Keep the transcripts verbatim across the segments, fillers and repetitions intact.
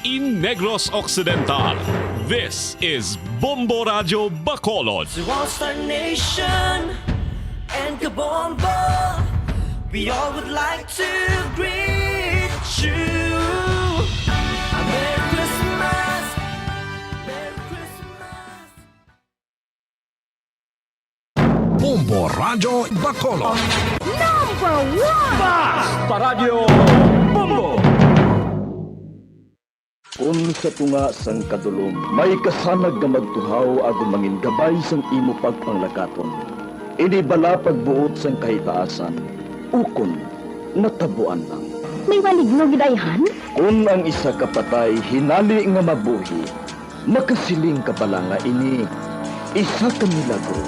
In Negros Occidental, this is Bombo Radio Bacolod. To all Star Nation and Kabombo, we all would like to greet you. A Merry Christmas, Merry Christmas. Bombo Radyo Bacolod. Number one! Basta Radyo Bombo! Kun sa tunga sang kadulom may kasanag nga magtuhaw agod mangin gabay sang imo pagpanglakaton, ini bala pagbuot sang kahitaasan, ukon natabuan lang. May maligno gid ayhan? Kun ang isa ka patay hinali nga mabuhi, makasiling ka bala nga ini isa ka milagro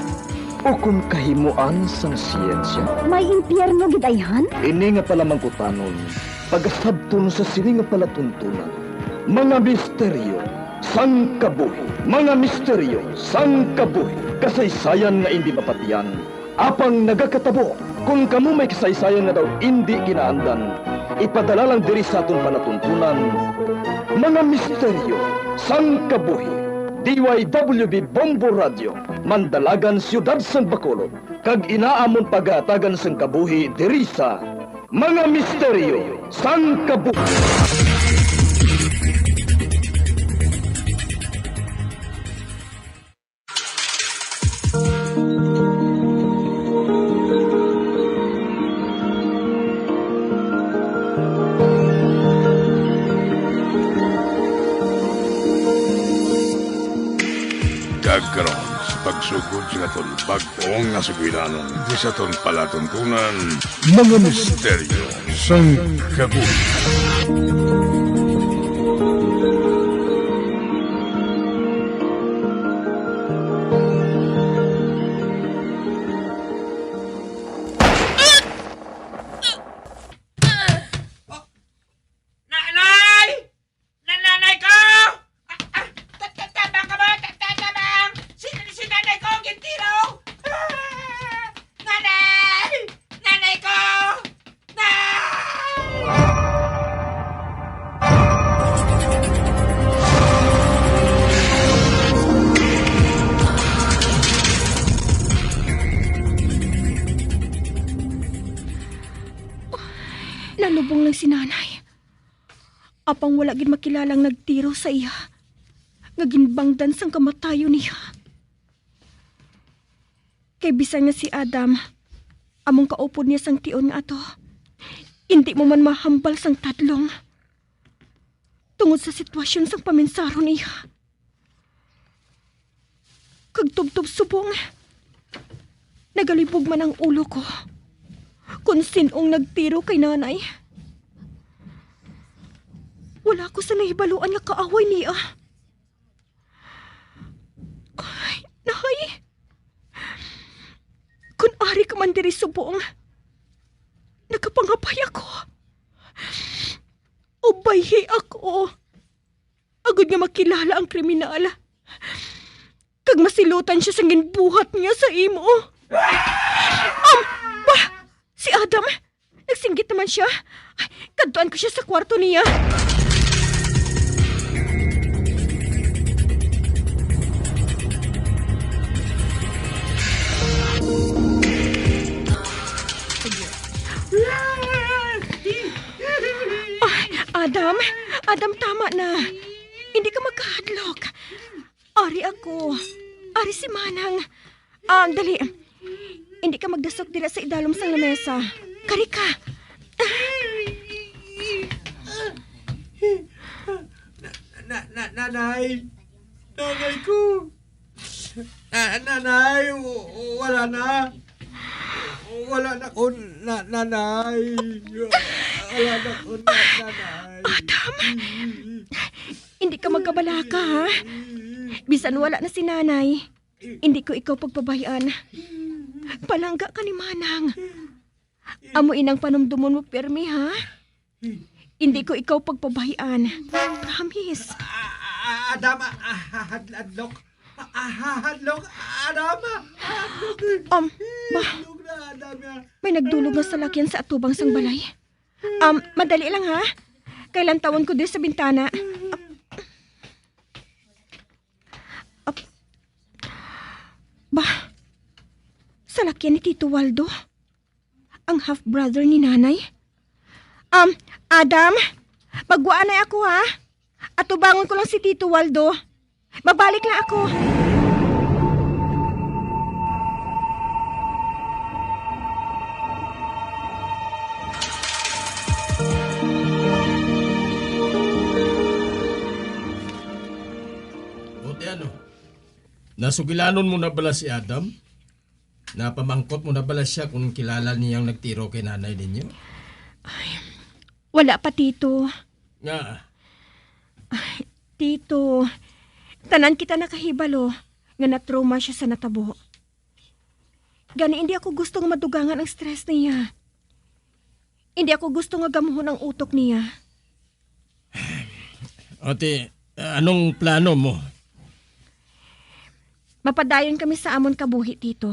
ukon kahimoan sang siyensya? May impyerno gid ayhan? Ini nga palamangkutanon pagasabton sa sini nga palatuntunan, mga misteryo sang kabuhi. Mga misteryo sang kabuhi, kasaysayan nga indi mapatiyan, apang nagakatabo. Kon kamo may kasaysayan nga daw indi ginaandan, ipadala lang diri sa aton palatuntunan, mga misteryo sang kabuhi. D Y W B Bombo Radio, Mandalagan, Siyudad sang Bacolod, kag ina amon pagahatagan sang kabuhi diri sa Mga Misteryo sang Kabuhi. Kag karon, sa pagsugod sa aton bag-o nga sugilanon, di sa aton palatuntunan, mga misteryo sang kabuhi. Nanay! Na-, nanay ko! Ah, ah, ta-, ta-, tabang ka ba? Ta-, ta-, tabang! Si, si nanay ko, gintiro! Ah! Nanay! Nanay ko! Nay! Nalubong lang si nanay. Apang wala gid makilala ang nagtiro sa iya, nga ginbangdan sang kamatayon niya. Kay bisan nga si Adam, among kaupod niya sang tion nga ato, indi mo man mahambal sang tadlong tungod sa sitwasyon sang paminsaro niya. Kag tubtob subong, nagalibog man ang ulo ko kon sin-o ang nagtiro kay nanay. Wala ko sa nahibaluan nga kaaway niya. Ay, nay! Kon ari ka man diri subong, nagapangabay ako. Ubayhi ako. Agod nga makilala ang kriminal, kag masilutan sia sang ginbuhat niya sa imo. Am, ba, si Adam, nagsinggit naman sia. Ay, kadtuan ko sia sa kwarto niya. Ay, Adam, Adam, tama na. Hindi ka magkahadlok. Ari ako. Ari si Manang. Ah, dali. Hindi ka magdasok dira sa idalom sang lamesa. Kari ka. Na, na, na, nanay. Nanay ko. Na, nanay, w-, wala na. Wala na ko, na, nanay. Wala na ko, na, nanay. Adam, hindi ka magkabalaka, ha? Bisan wala na si nanay, hindi ko ikaw pagpabay-an. Palangga ka ni Manang. Amo inang panumdumon mo pirmi, ha? Hindi ko ikaw pagpabay-an. Promise. Ah, ah, ah, Adam, ah, ah, hadl-, hadlok. Ah, ah, hadlok, Adam, ah, hadlok. Um, ba? Hadlok na, Adam, ah. May nagdulog nga salakyan sa atubang sang balay. Um, madali lang, ha? Kay lantawon ko diri sa bintana. Ah, Bah, salakyan ni Tito Waldo, ang half-brother ni Nanay. Um, Adam, magwa anay ako, ha? Atubangon ko lang si Tito Waldo. Mabalik lang ako. Buti ano? Nasugilanon mo na bala si Adam? Napamangkot mo na bala siya kung kilala niya ang nagtiro kay nanay ninyo? Ay, wala pa, Tito. Nga? Ay, Tito, tanan kita nakahibalo nga na-trauma siya sa natabo. Gani, hindi ako gusto nga madugangan ang stress niya. Hindi ako gusto nga gamuhon ang utok niya. Ate, anong plano mo? Mapadayon kami sa amon kabuhi, Tito.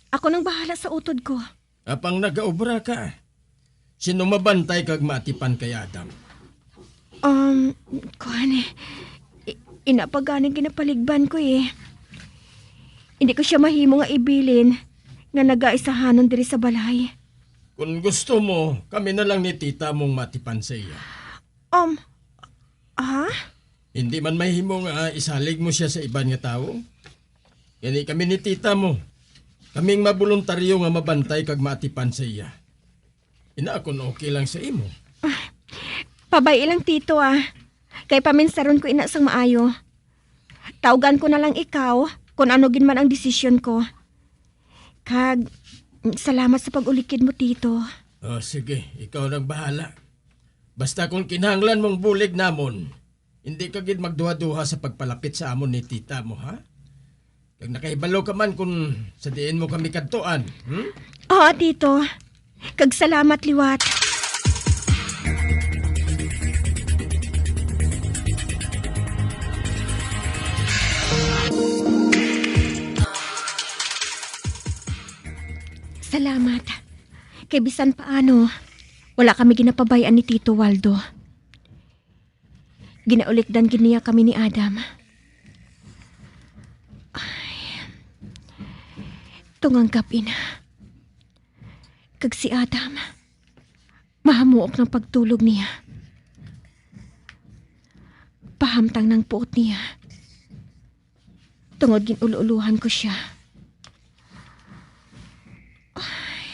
Ako nang bahala sa utod ko. Apang nagaobra ka, sino mabantay kag maatipan kay Adam? Um, kuwan, eh, i-, ina pa gani ginapaligban ko, eh. Hindi ko siya mahimo nga ibilin nga nagaisahanon diri sa balay. Kung gusto mo, kami na lang ni tita mong matipan sa iya. Um, ha? Hindi man mahimo nga isalig mo siya sa iban nga tawo. Gani kami ni tita mo, kaming maboluntaryo nga mabantay kag maatipan sa iya. Ina, kung okay lang sa imo. Pabay-i lang, Tito, ah. Kay paminsaron ko ina sang maayo. Tawgan ko na lang ikaw kung ano gid man ang desisyon ko. Kag, salamat sa pag-ulikid mo, Tito. Oh, sige, ikaw nang bahala. Basta kung kinahanglan mong bulig namon, hindi ka gid magduha-duha sa pagpalapit sa amon ni tita mo, ha? Kag nakahibalo ka man kung sa diin mo kami kadtuan, hmm? Oo, Tito. Kag salamat liwat. Salamat. Kay bisan paano, wala kami ginapabay-an ni Tito Waldo. Ginaulikdan gid niya kami ni Adam. Ay. Tungang gab-i na. Kag si Adam, mahamuok ng pagtulog niya. Pahamtang ng puot niya. Tungod gin-ulo-uluhan ko siya. Ay.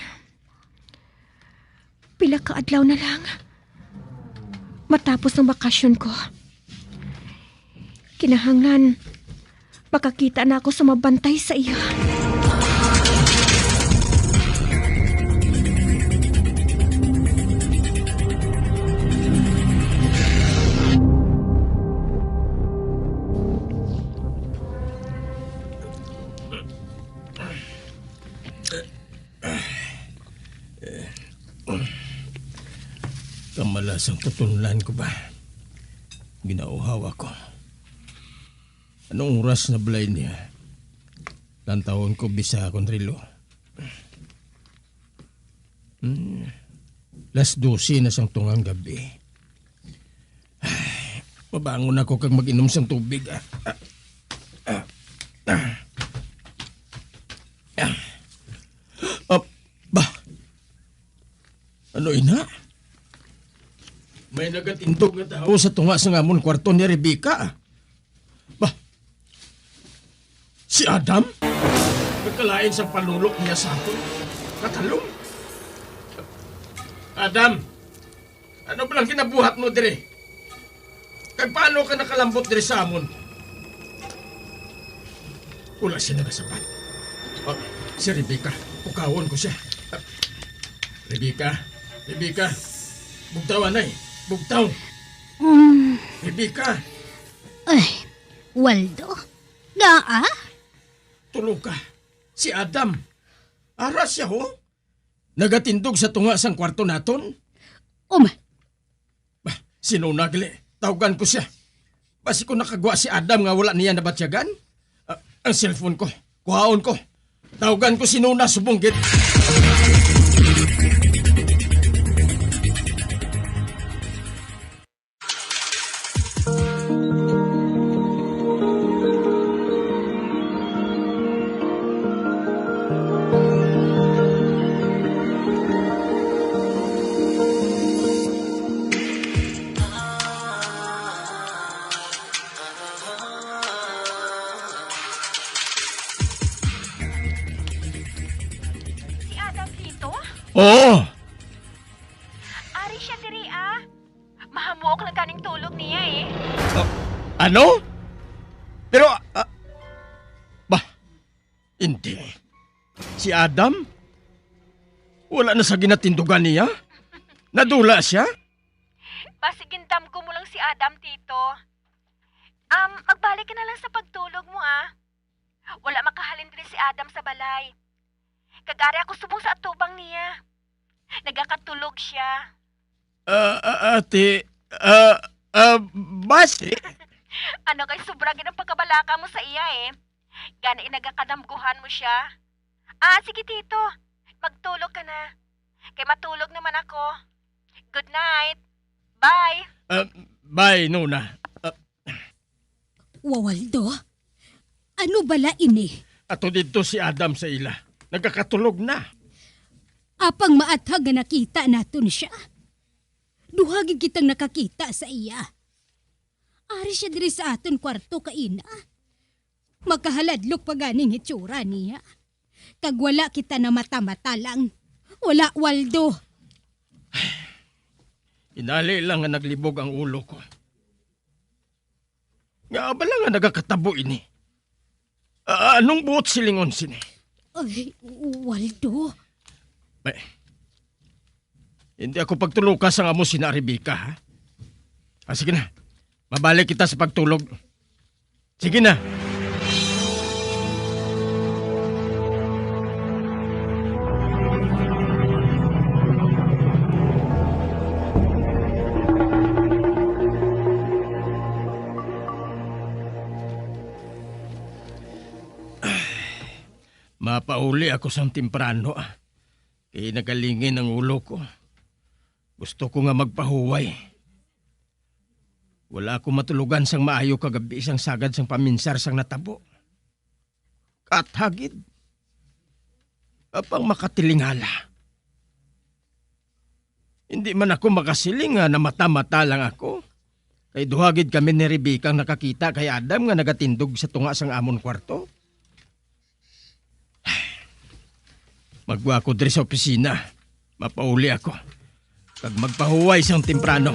Pila ka adlaw na lang matapos ang bakasyon ko. Kinahanglan makakita na ako sa mabantay sa iya. Kamalas ang tutunlan ko ba? Ginauhaw ako. Anong oras na balay niya? Lantawon ko bisa akong relo. Hmm. Las dose na sang tungang gabi. Ay, mabangon ako kag mag-inom sang tubig, ah. Ah, ah, ah. Ah, ba? Ano ina? May nagatindog nga tawo sa tunga sa amon kwarto ni Rebecca. Ba? Si Adam? Nagkalain sa panulok niya sa aton. Katalom. Adam, ano ba lang kinabuhat mo diri? Kag paano ka nakalambot diri sa amon? Wala siya nagasapat. Ah, si Rebecca, pukawon ko siya. Ah, Rebecca, Rebecca, bugtaw, anay, bugtaw. Mm. Rebecca. Ay, Waldo, ngaa? Tulog ka. Si Adam. Ara siya, ho. Nagatindog sa tunga sang kwarto naton. Um. Bah, si Nona gali. Tawgan ko siya. Basi ko nakagwa si Adam nga wala niya nabatyagan. Ah, ang cellphone ko. Kuhaon ko. Tawgan ko si Nona subong gid. Oo. Ari siya diri, ah. Mahamuok lang kaning tulog niya, eh. Ah, ano? Pero, ah, bah, hindi. Si Adam? Wala na sa ginatindugan niya? Nadula siya? Basi gindamgo mo lang si Adam, Tito. Um, magbalik ka na lang sa pagtulog mo, ah. Wala makahalin diri si Adam sa balay. Kag ari ako subong sa atubang niya. Nagakatulog siya. Ah, ah, ate, ah, ah, basi? Ano kay sobra gid ang pagkabalaka mo sa iya, eh. Gani nagakadamguhan mo siya. Ah, sige, Tito. Magtulog ka na. Kay matulog naman ako. Good night. Bye. Ah, bye, Nona. Ah, Wa, Waldo, ano bala ini? Ato didto si Adam sa ila. Nagakatulog na. Apang maathag nga nakita naton siya. Duha gid kitang nakakita sa iya. Ari siya diri sa aton kwarto kaina. Makahaladlok pa ganing hitsura niya. Kag wala kita namata-mata lang. Wala, Waldo. Inali lang nga naglibog ang ulo ko. Nga bala nga nagakatabo ini? Ah, anong buot silingon sini? Ay, Waldo. Ay, hindi ako pagtuluka sang amo sina Rebecca, ha? Ah, sige na. Mabalik kita sa pagtulog. Sige na. Mapauli ako sang temprano, ah. Kay nagalingin ang ulo ko. Gusto ko nga magpahuway. Wala ako matulogan sang maayo kagabi sang sagad sang paminsar sang natabo. Kathagid. Apang makatilingala. Hindi man ako makasiling nga namata-mata lang ako. Kay duha gid kami ni Rebecca ang nakakita kay Adam nga nagatindog sa tunga sang amon kwarto. Magwa ko diri sa opisina. Mapauli ako. Kag magpahuway sang temprano.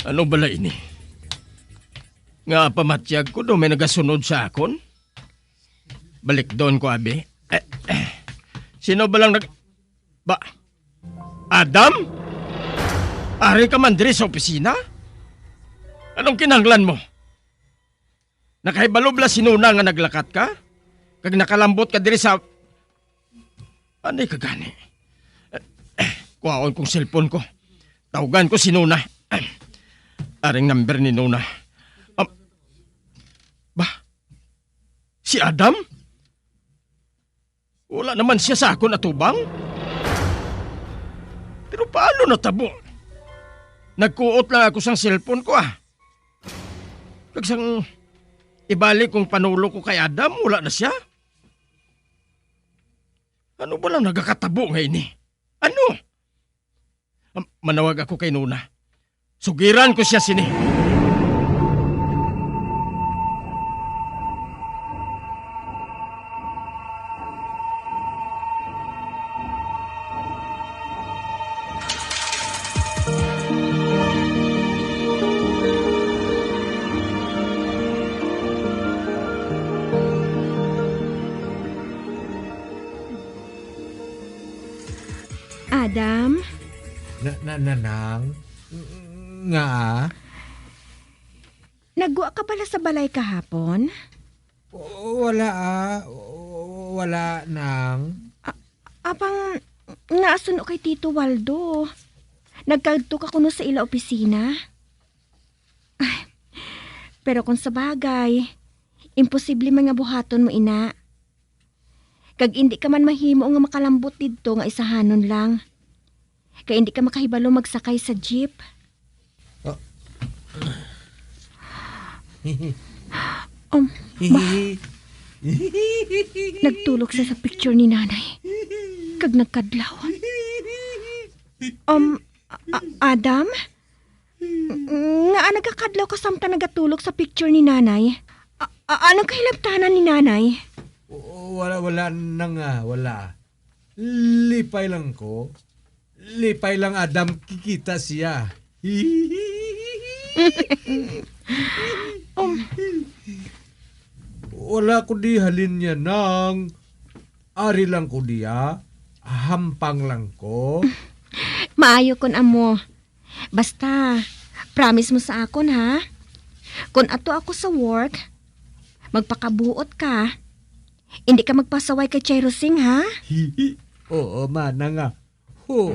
Ano bala ini? Nga pamatyag ko daw may nagasunod sa akon? Balik doon ko, abi. Eh, eh. Sino ba lang nag-, ba, Adam? Ari ka man diri sa opisina? Anong kinahanglan mo? Nakahibalo bala si Nona nga naglakat ka? Kag nakalambot ka diri sa Anay ka gani. Kuhaon kong cellphone ko. Tawgan ko si Nona. Aring number ni Nona. Am-, ba? Si Adam? Wala naman siya sa akon atubang. Pero paano natabo? Nagkuot lang ako sang cellphone ko, ah. Kag sang ibalik kong panulog ko kay Adam, wala na siya. Ano ba lang nagakatabo nga ini? Ano? Am-, manawag ako kay Nona. Sugiran ko siya sini. Adam? Na, na, nanang? Nga? Nagwa ka bala sa balay kahapon? O, wala, ah. O, wala, nang. A-, apang, naasun kay Tito Waldo? Nagkadto ka kuno sa ila opisina? Ay, pero kung sa bagay, imposible man nga buhaton mo ina. Kag indi ka man mahimo nga makalambot didto nga isahanon lang. Kay indi ka makahibalo magsakay sa jeep. Ah. Um, ba- Nagtulog siya sa picture ni Nanay, kag nagkadlaw. Um, A-, A-, Adam? Ng-, ngaa nagakadlaw ka samtang nagatulog sa picture ni Nanay? A-, a-, anong kahilabtanan ni Nanay? W-, wala, wala, Nang, ah, wala. Lipay lang ko. Lipay lang, Adam, kikita siya. Um. Wala ko di halin niya, Nang. Ari lang ko diya. Hampang lang ko. Maayo kon amo. Basta, promise mo sa akon, ha? Kon ato ako sa work, magpakabuot ka. Indi ka magpasaway kay Chay Rosing, ha? Oo, mana nga. Oo.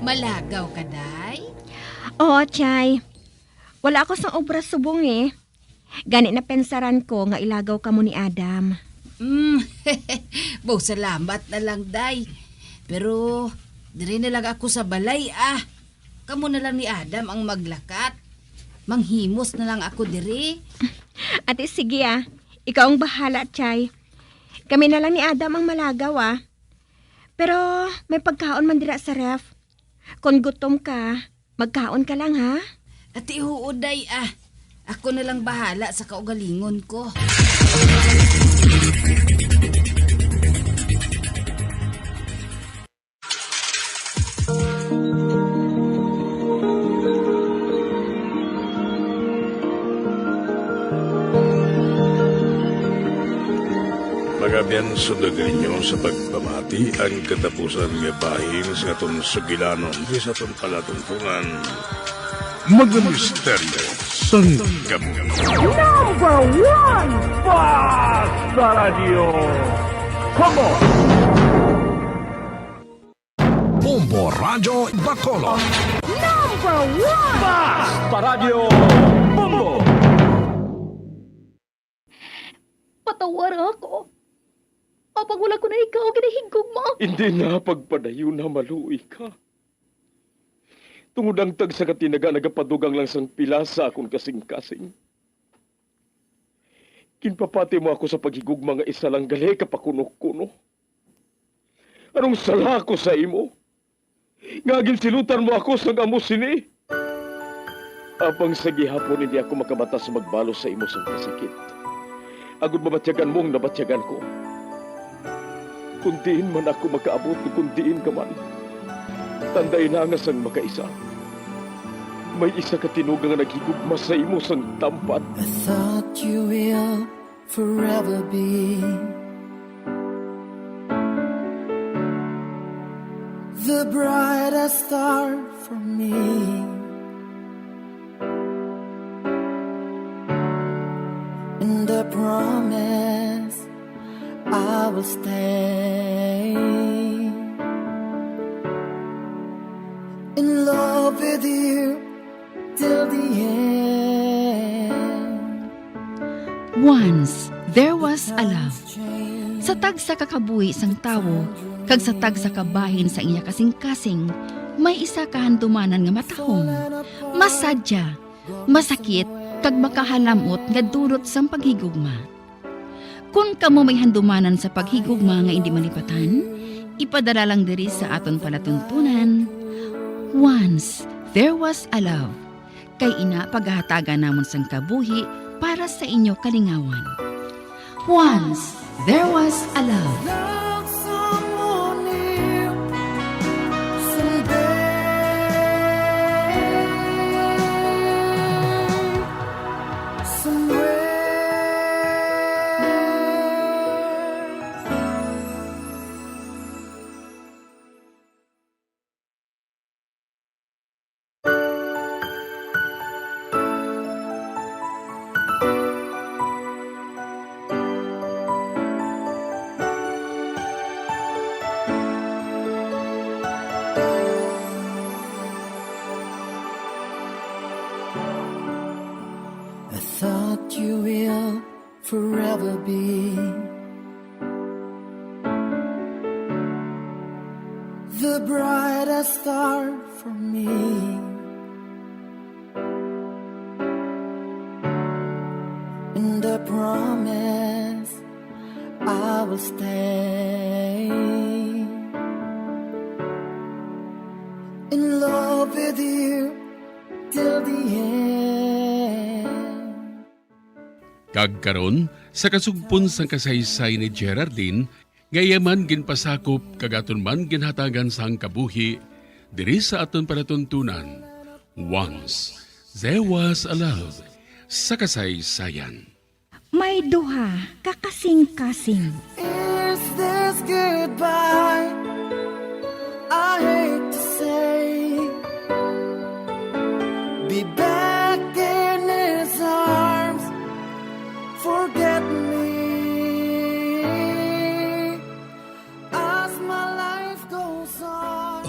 Malagaw ka, Day? Oo, Chay. Wala ako sang obra subong, eh. Gani napensaran ko nga ilagaw kamo ni Adam. Mm, baw salamat na lang, Day. Pero diri na lang ako sa balay, ah. Kamo na lang ni Adam ang maglakat. Manghimos na lang ako diri. Ate, sige, ah. Ikaw ang bahala, Chay. Kami na lang ni Adam ang malagaw, ah. Pero may pagkaon man dira sa ref. Kon gutom ka, magkaon ka lang, ha? Ati, huo, Day, ah. Ako na lang bahala sa kaugalingon ko. Mga abyan, sundon ninyo sa pagpamati ang katapusan nga bahin sa aton sugilanon, sa aton palatuntunan. Mga misteryo sang kabuhi. Number one, Basta Radyo. Come on! Bombo Radyo Bacolod. Number one! Basta Radyo Bombo! Patawara ako. Apang wala ko na ikaw ginahigugma. Hindi na pagpadayon na maluoy ka. Tungod ang tagsa ka tinaga nagapadugang lang sang pila sa akon kasing-kasing. Ginpapati mo ako sa paghigugma nga isa lang gali ka pakuno-kuno. Anong sala ko sa imo? Nga ginsilutan mo ako sang amo sini? Apang sa gihapon hindi ako makabatas magbalos sa imo sang kasakit, agod mabatyagan mo ang nabatyagan ko. Kon diin man ako makaabot, kon diin ka man, tandai na nga sang makaisa, may isa ka tinuga nga naghigugma sa imo sang tampat. I thought you will forever be the brightest star for me. And I promise I will stay in love with you till the end. Once there was a love. Sa tagsa ka kabuhi sang tawo kag sa tagsa ka bahin sang iya kasing-kasing, may isa ka handumanan nga matahom, masadya, masakit, kag makahalam-ot nga dulot sang paghigugma. Kon kamo may handumanan sa paghigugma nga indi malipatan, ipadala lang diri sa aton palatuntunan. Once there was a love. Kay ina, pagahatagan namon sang kabuhi para sa inyo kalingawan. Once there was a love. Love someone new someday, somewhere. I thought you will forever be The brightest star for me, and I promise I will stay in love with you till the end. Kag karon, sa kasugpon sang kasaysayan ni Geraldine, nga iya man ginpasakop kag aton man ginhatagan sang kabuhi diri sa aton palatuntunan, Once There Was a Love, sa kasaysayan. May duha ka kasing-kasing. Is this goodbye? I hate to say, be back in his arms. Forget me as my life goes on.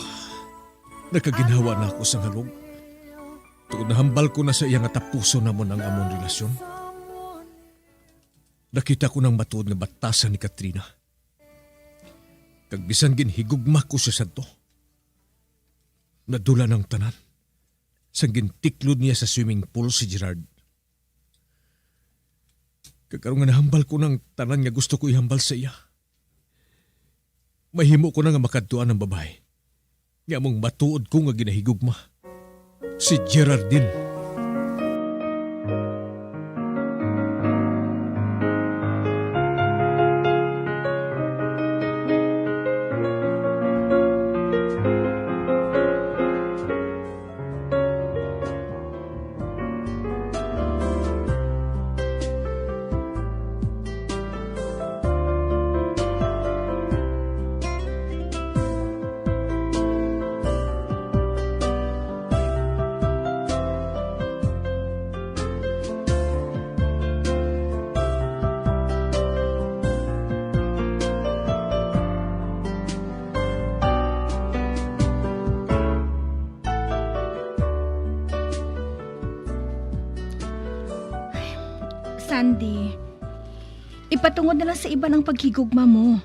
Nakaginhawa na ako sa halog. Tungod nahambal ko na sa iya nga tapuson namon ang amon relasyon. Nakita ko nang matuod nga batasan ni Katrina. Kag bisan ginhigugma ko siya sadto. Nadula nang tanan sang gintiklod niya sa swimming pool si Gerard. Kag karon nga nahambal ko nang tanan nga gusto ko ihambal sa iya, mahimo ko na nga makadtuan ang babayi nga among matuod ko nga ginahigugma, si Geraldine. Sandy, ipatungod na lang sa iban ang paghigugma mo.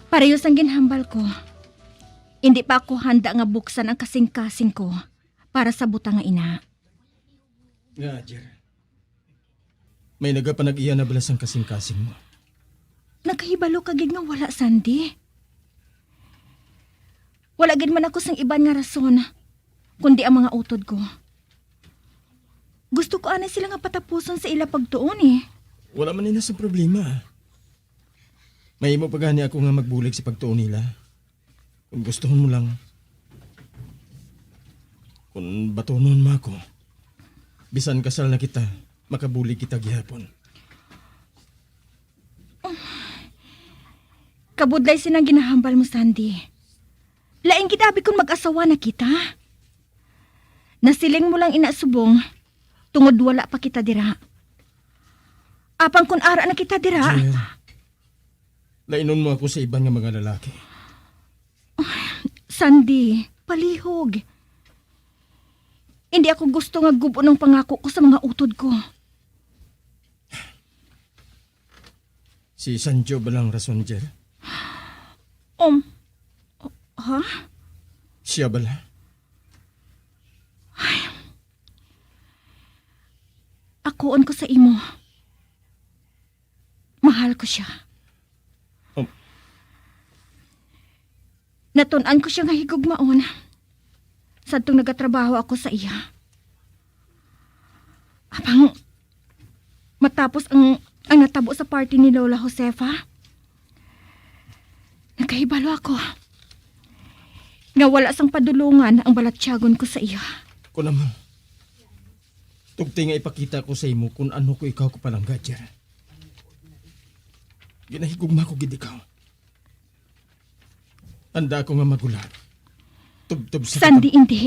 Pareho sang ginhambal ko, indi pa ako handa nga buksan ang kasing-kasing ko para sa butang nga ina. Nga, Jer. May nagapanag-iya na bala sang kasing-kasing mo? Nakahibalo ka gid nga wala, Sandy. Wala gid man ako sang iban nga rason, kundi ang mga utod ko. Gusto ko anay sila nga patapuson sa ila pagtuon, eh. Wala man ina sang problema. Mahimo pa gani ako nga magbulig sa pagtuon nila. Kung gustuhon mo lang. Kung batunon mo ako, bisan kasal na kita, makabulig kita gihapon. Kabudlay sina ang ginahambal mo, Sandy. Lain gid abi kung mag-asawa na kita. Nasiling mo lang ina subong, tungod wala pa kita dira. Apang kun ara na kita dira, Jer, lainon mo ako sa iban nga mga lalaki. Sandy, palihog. Hindi ako gusto nga gub-on ang pangako ko sa mga utod ko. Si Sancho ba lang rason, Jer? Um, ha? Siya bala? Ay. Akuon ko sa imo. Mahal ko siya. Um. Natun-an ko siya nga higugmaon sadtong nagatrabaho ako sa iya. Apang matapos ang, ang natabo sa party ni Lola Josefa, nakahibalo ako nga wala sang padulongan ang balatyagon ko sa iya. Kun amo, tugti nga ipakita ko sa imo kun ano ko ikaw kapalangga, Jer. Ginahigugma ko gid ikaw. Handa ako nga maghulat. Tubtob sa Sandy, kitab- hindi.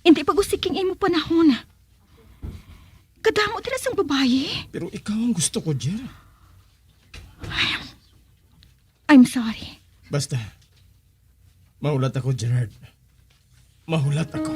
Hindi pag-usik ang imo panahon. Kadamo dira sang babayi. Pero ikaw ang gusto ko, Jer. I'm sorry. Basta, mahulat ako, Gerard. Mahulat ako.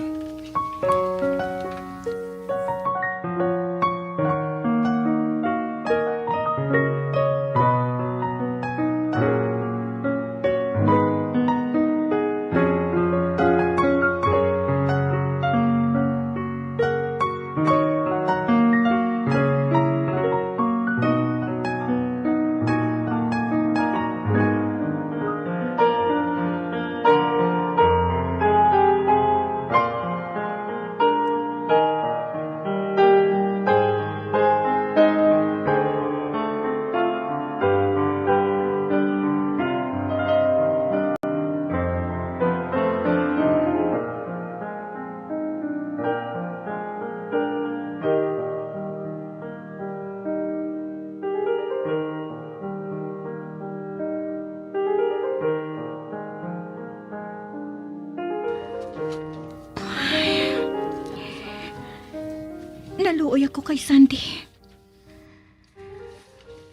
Naluoy ako kay Sandy.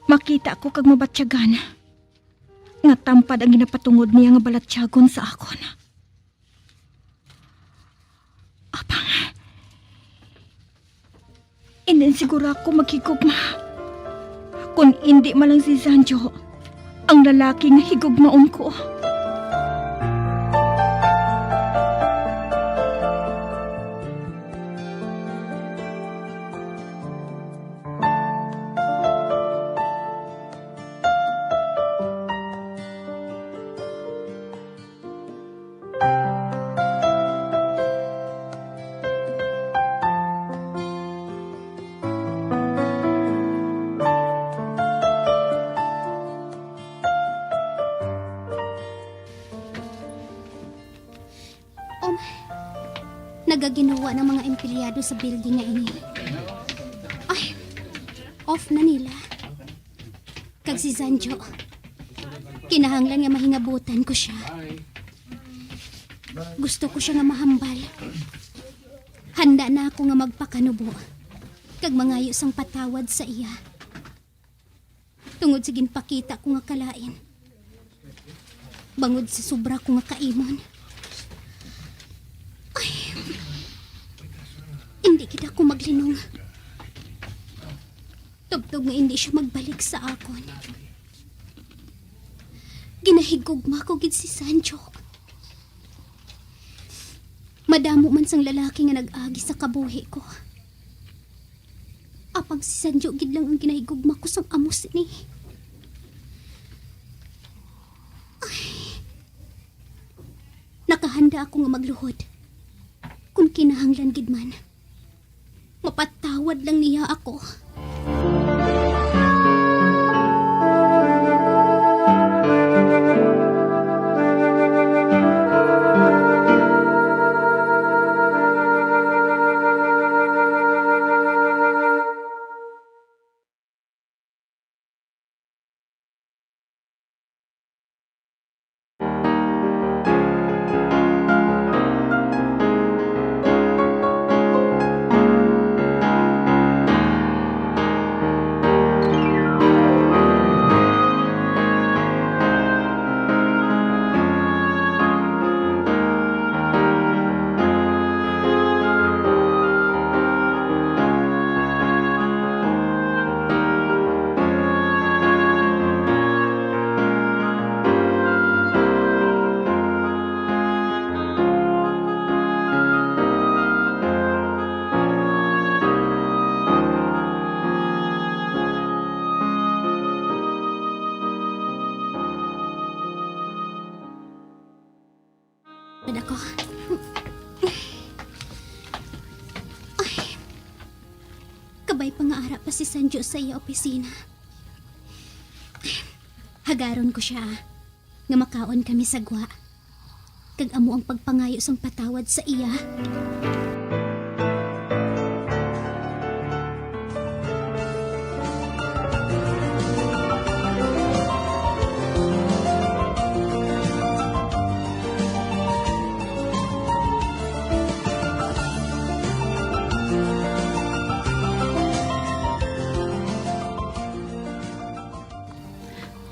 Makita ko kag mabatyagan nga tampad ang ginapatungod niya nga balatyagon sa akon. Apang, indi siguro ako maghigugma. Kon indi man lang si Sanjo, ang lalaki nga higugmaon ko. Um, nagaginawa ng mga empleyado sa building nga ini. Ay, off na nila. Kag si Sanjo, kinahanglan nga mahingabutan ko siya. Gusto ko siya nga mahambal. Handa na ako nga magpakanubo kag mangayo sang patawad sa iya. Tungod sa ginpakita ko nga kalain, bangod sa sobra ko nga kaimon. Ay, hindi gid ako maglinong. Tubtob nga hindi siya magbalik sa akon. Ginahigugma ko gid si Sanjo. Madamo man sang lalaki nga nag-agi sa kabuhi ko. Apang si Sanjo gid lang ang ginahigugma ko sang amo sini. Ay. Nakahanda ako nga magluhod. Kung kinahanglan gid man, mapatawad lang niya ako. Ako. Ay, kabay pa nga ara pa si Sanjo sa iya opisina. Hagaron ko siya nga makaon kami sa gwa, kag amo ang pagpangayo sang patawad sa iya.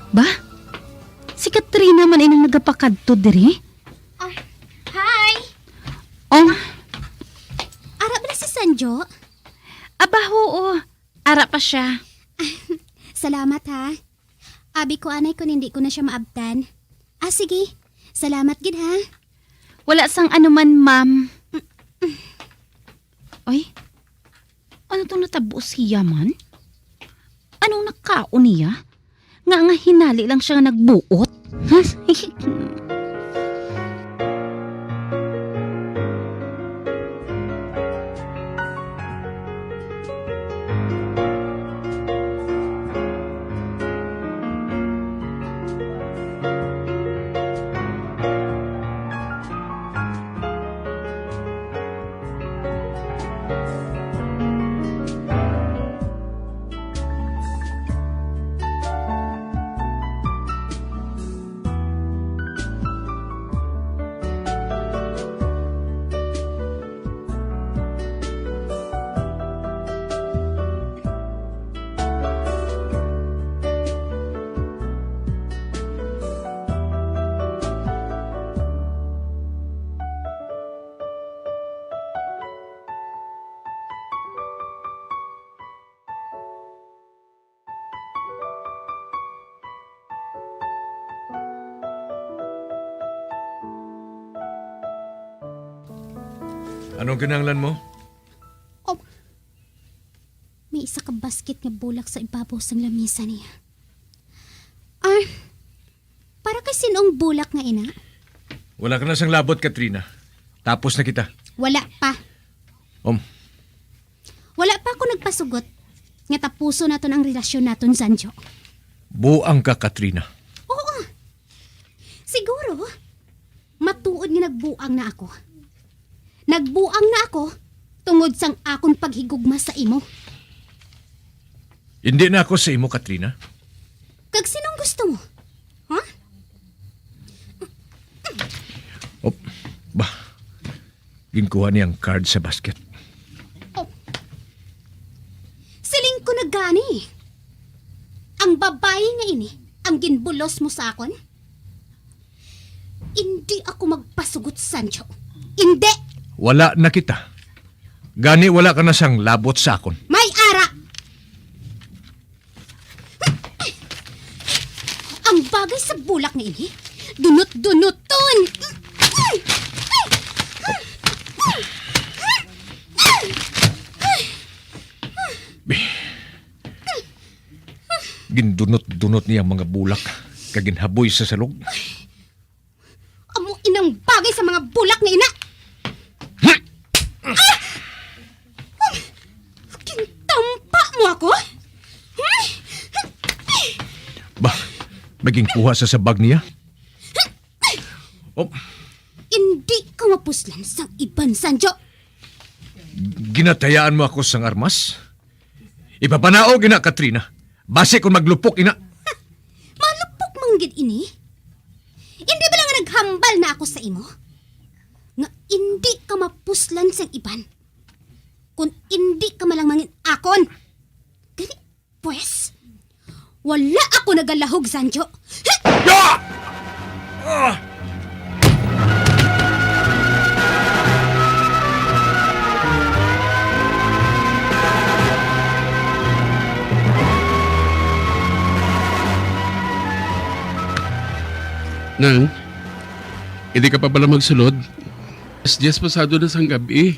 Ba? Si Katrina man inang nagapakadto diri? Ah, hi! Oh. Ara ba na si Sanjo? Aba, oo. Ara pa siya. Salamat, ha. Abi ko anay kung hindi ko na siya maabtan. Ah, sige. Salamat gid, ha. Wala sang anuman, ma'am. Oy, ano tong natabo siya man? Anong nakaon niya? Nga nga hinali lang siya nga nagbuot? Anong kinahanglan mo? Oh, may isa ka basket nga bulak sa ibabaw sang lamisa niya. Ah, para kay sinong bulak nga ina? Wala ka na sang labot, Katrina. Tapos na kita. Wala pa. Um, Wala pa ako nagpasugot nga tapuson naton ang relasyon naton, Sanjo. Buang ka, Katrina. Oo. Siguro, matuod nga nagbuang na ako. Nagbuang na ako tungod sang akon paghigugma sa imo. Hindi na ako sa imo, Katrina. Kag sinong gusto mo? Ha? Oh, ba, ginkuha niya ang card sa basket. Oh. Siling ko na gani. Ang babayi nga ini ang ginbulos mo sa akon? Hindi ako magpasugot, Sancho. Hindi! Wala na kita. Gani wala ka na sang labot sa akon. May ara! Ang bagay sa bulak nga ini, dunot-dunoton! Gindunot-dunot niya ang mga bulak kag ginhaboy sa salog. Amo inang bagay sa mga bulak nga ina! Ah! Gintampa mo ako? Ba, may ginkuha sa sabag niya? Oh, Hindi ka mapuslan sang iban, Sanjo. Ginatayaan mo ako sang armas? Ipapanao gina, Katrina. Basi kung maglupok ina. Malupok man gid ini. Hindi ba lang naghambal na ako sa imo? Nga hindi ka mapuslan sang iban. Kung hindi ka man lang mangin akon. Gani, pwes, wala ako nagalahog, Sanjo. Ya! Ah! Nang, hindi ka pa bala magsulod? Alas diyes pasado na sang gab-i.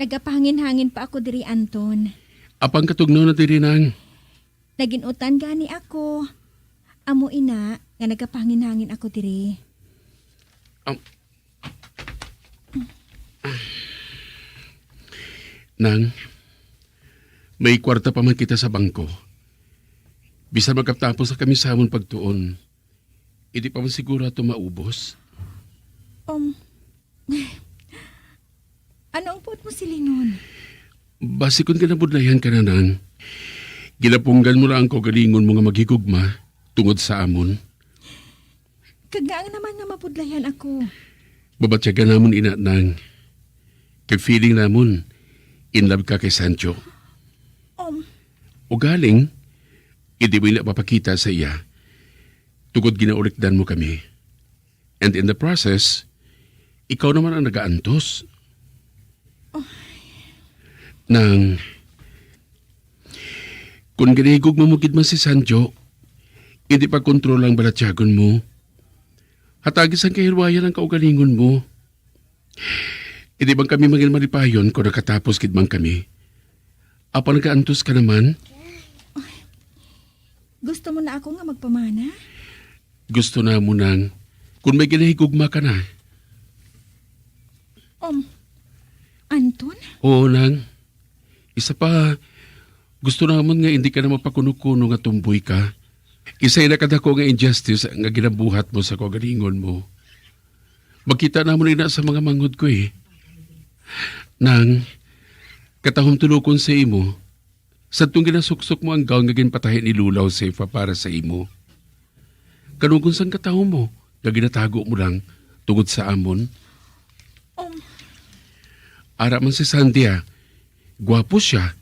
Nagapahangin-hangin pa ako diri, Anton. Apang katugnaw na diri, Nang. Naginutan gani ako. Amo ina nga nagapahangin-hangin ako diri. Nang, may kwarta pa man kita sa bangko. Bisan magkatapos na kami sa amon pagtuon, hindi pa man siguro ato maubos. Um, ano ang buot mo silingon? Basi kon ginabudlayan ka na, Nang, ginapunggan mo lang ang kaugalingon mo nga maghigugma tungod sa amon. Kag ngaa naman nga mabudlayan ako? Babatyagan namon ina, Nang. Kay feeling namon, in love ka kay Sancho. Um, Ugaling, hindi mo ina papakita sa iya. Tungod ginaulikdan mo kami. And in the process, ikaw naman ang nagaantos. Nang, kung ginahigugma mo gid man si Sanjo, hindi pagkontrol ang balatyagon mo. Hatagi sang kahilwayan ang kaugalingon mo. Hindi man kami mangin malipayon kung nakatapos gid man kami. Apang nagaantos ka naman? Gusto mo na ako nga magpamana? Gusto na mo, Nang, kung may ginahigugma ka na. Um, Anton? Oo, Nang. Isa pa, gusto namon nga hindi ka na mapakuno-kuno nga tumboy ka. Isa ina kadako nga injustice nga ginabuhat mo sa kaugalingon mo. Makita namon ina sa mga manghod ko, eh. Nang, katahom tulokon sa imo, sadtong ginasuksok mo ang gown nga ginpatahi ni Lola Josefa para sa imo. Kanugon sang katahom mo nga ginatago mo lang tungod sa amon? Um, Ara man si Sandy, ah. Gwapo siya.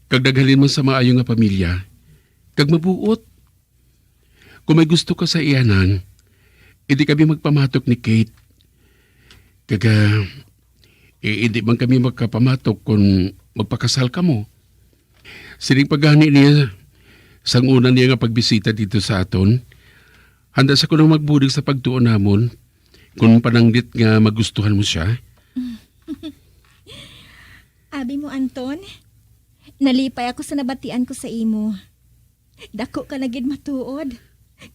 Kag naghalin man sa maayo nga pamilya. Kag mabuot. Kung may gusto ka sa iya, Nang, hindi kami magpamatok ni Kate. Kag, ah, eh, hindi man kami magkapamatok kung magpakasal kamo. Siling pa gani niya, sang una niya nga pagbisita dito sa aton, handa sa kuno magbulig sa pagtuon namon, kung pananglit nga magustuhan mo siya. Imo, Anton, nalipay ako sa nabatian ko sa imo. Dako ka na gid matuod,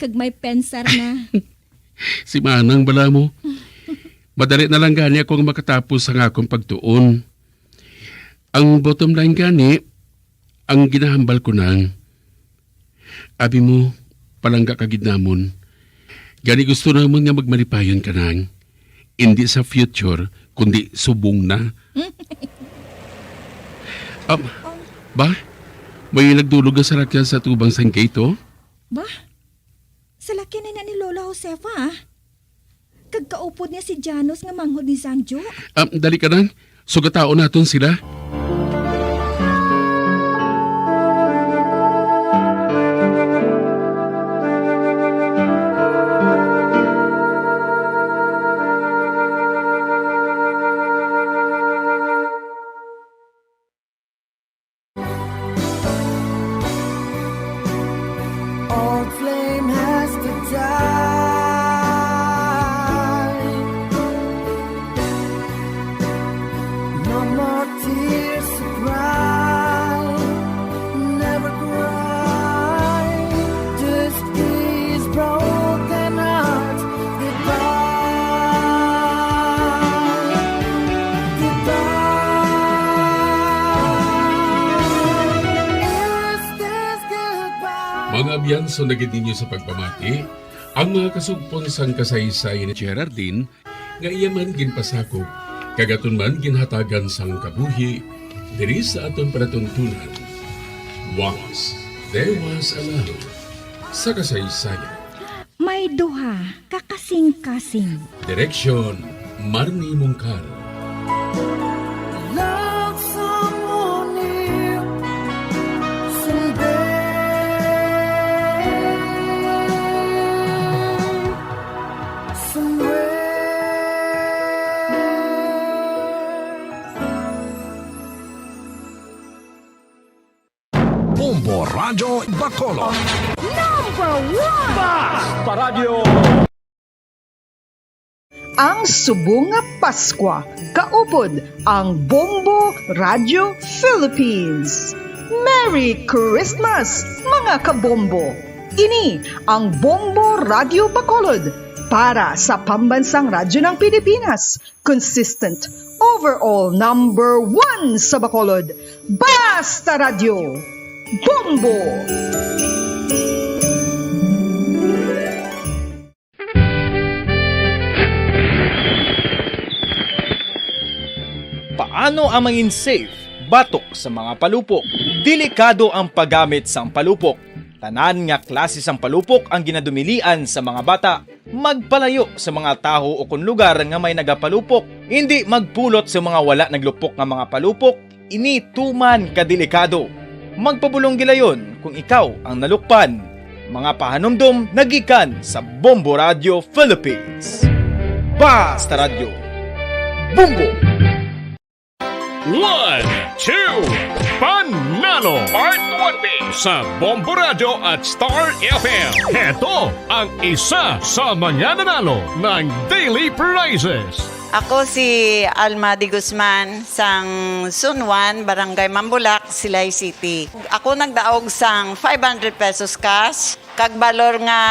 kag may pensar na. Si Manang bala mo. Madali na lang gani ako nga makatapos sang akong pagtuon. Ang bottom line gani, ang ginahambal ko nang, abi mo, palangga ka gid namon. Gani gusto namon nga magmalipayon ka nang, indi sa future, kundi subong na. Um, ba? May nagdulog nga sarakyan sa tubang sang gate, oh? Ba? Salakyan na ni Lola Josefa, ah. Kag kaupod niya si Janos nga manghod ni Sanjo. Um, dali ka nang. Sugataon naton sila. Old flame has to die. No more tears to cry. Never cry. Just these broken hearts. Goodbye. Goodbye. Is this goodbye? Mga abyan, sundagid ninyo sa pagpamati ang mga kasugpon sang kasaysayan ni Geraldine nga iya man ginpasakop kag aton man ginhatagan sang kabuhi diri sa aton palatuntunan. Once there was a love sa kasaysayan. May duha ka kasing-kasing. Direksyon, Marnie Mungkal. Love someone new someday, somewhere. Bombo Radyo Bacolod. Number one! Basta Radyo! Ang subong nga Paskwa, kaupod ang Bombo Radyo Philippines. Merry Christmas, mga kabombo! Ini ang Bombo Radyo Bacolod para sa Pambansang Radyo ng Pilipinas. Consistent, overall number one sa Bacolod. Basta Radyo, Bombo! Paano ang mangin safe batok sa mga palupok? Delikado ang paggamit sang palupok. Tanan nga klase sang palupok ang ginadumilian sa mga bata. Magpalayo sa mga tawo ukon lugar nga may nagapalupok. Indi magpulot sa mga wala naglupok nga mga palupok. Ini tuman ka delikado. Magpabulong gilayon kung ikaw ang nalukpan. Mga pahanumdom nagikan sa Bombo Radio Philippines. Basta Radyo. Bombo! One, two, Panalo! Part one B sa Bombo Radyo at Star F M. Heto ang isa sa mga nanalo ng daily prizes. Ako si Alma de Guzman, sang Zone one, Barangay Mambulak, Silay City. Ako nagdaog sang five hundred pesos cash, kag balor nga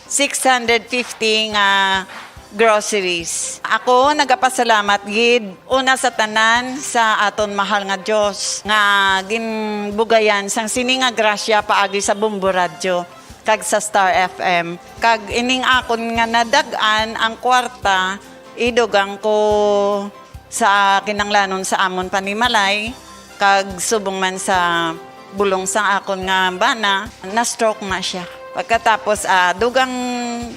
six hundred fifty nga groceries. Ako nagapasalamat gid una sa tanan sa aton mahal nga Dios nga ginbugayan sang sini nga grasya paagi sa Bombo Radyo kag sa Star F M. Kag ining akon nga nadag-an ang kwarta, idugang ko sa kinahanglanon sa amon panimalay, kag subong man sa bulong sang akon nga bana, na-stroke na sia. Pagkatapos, ah, dugang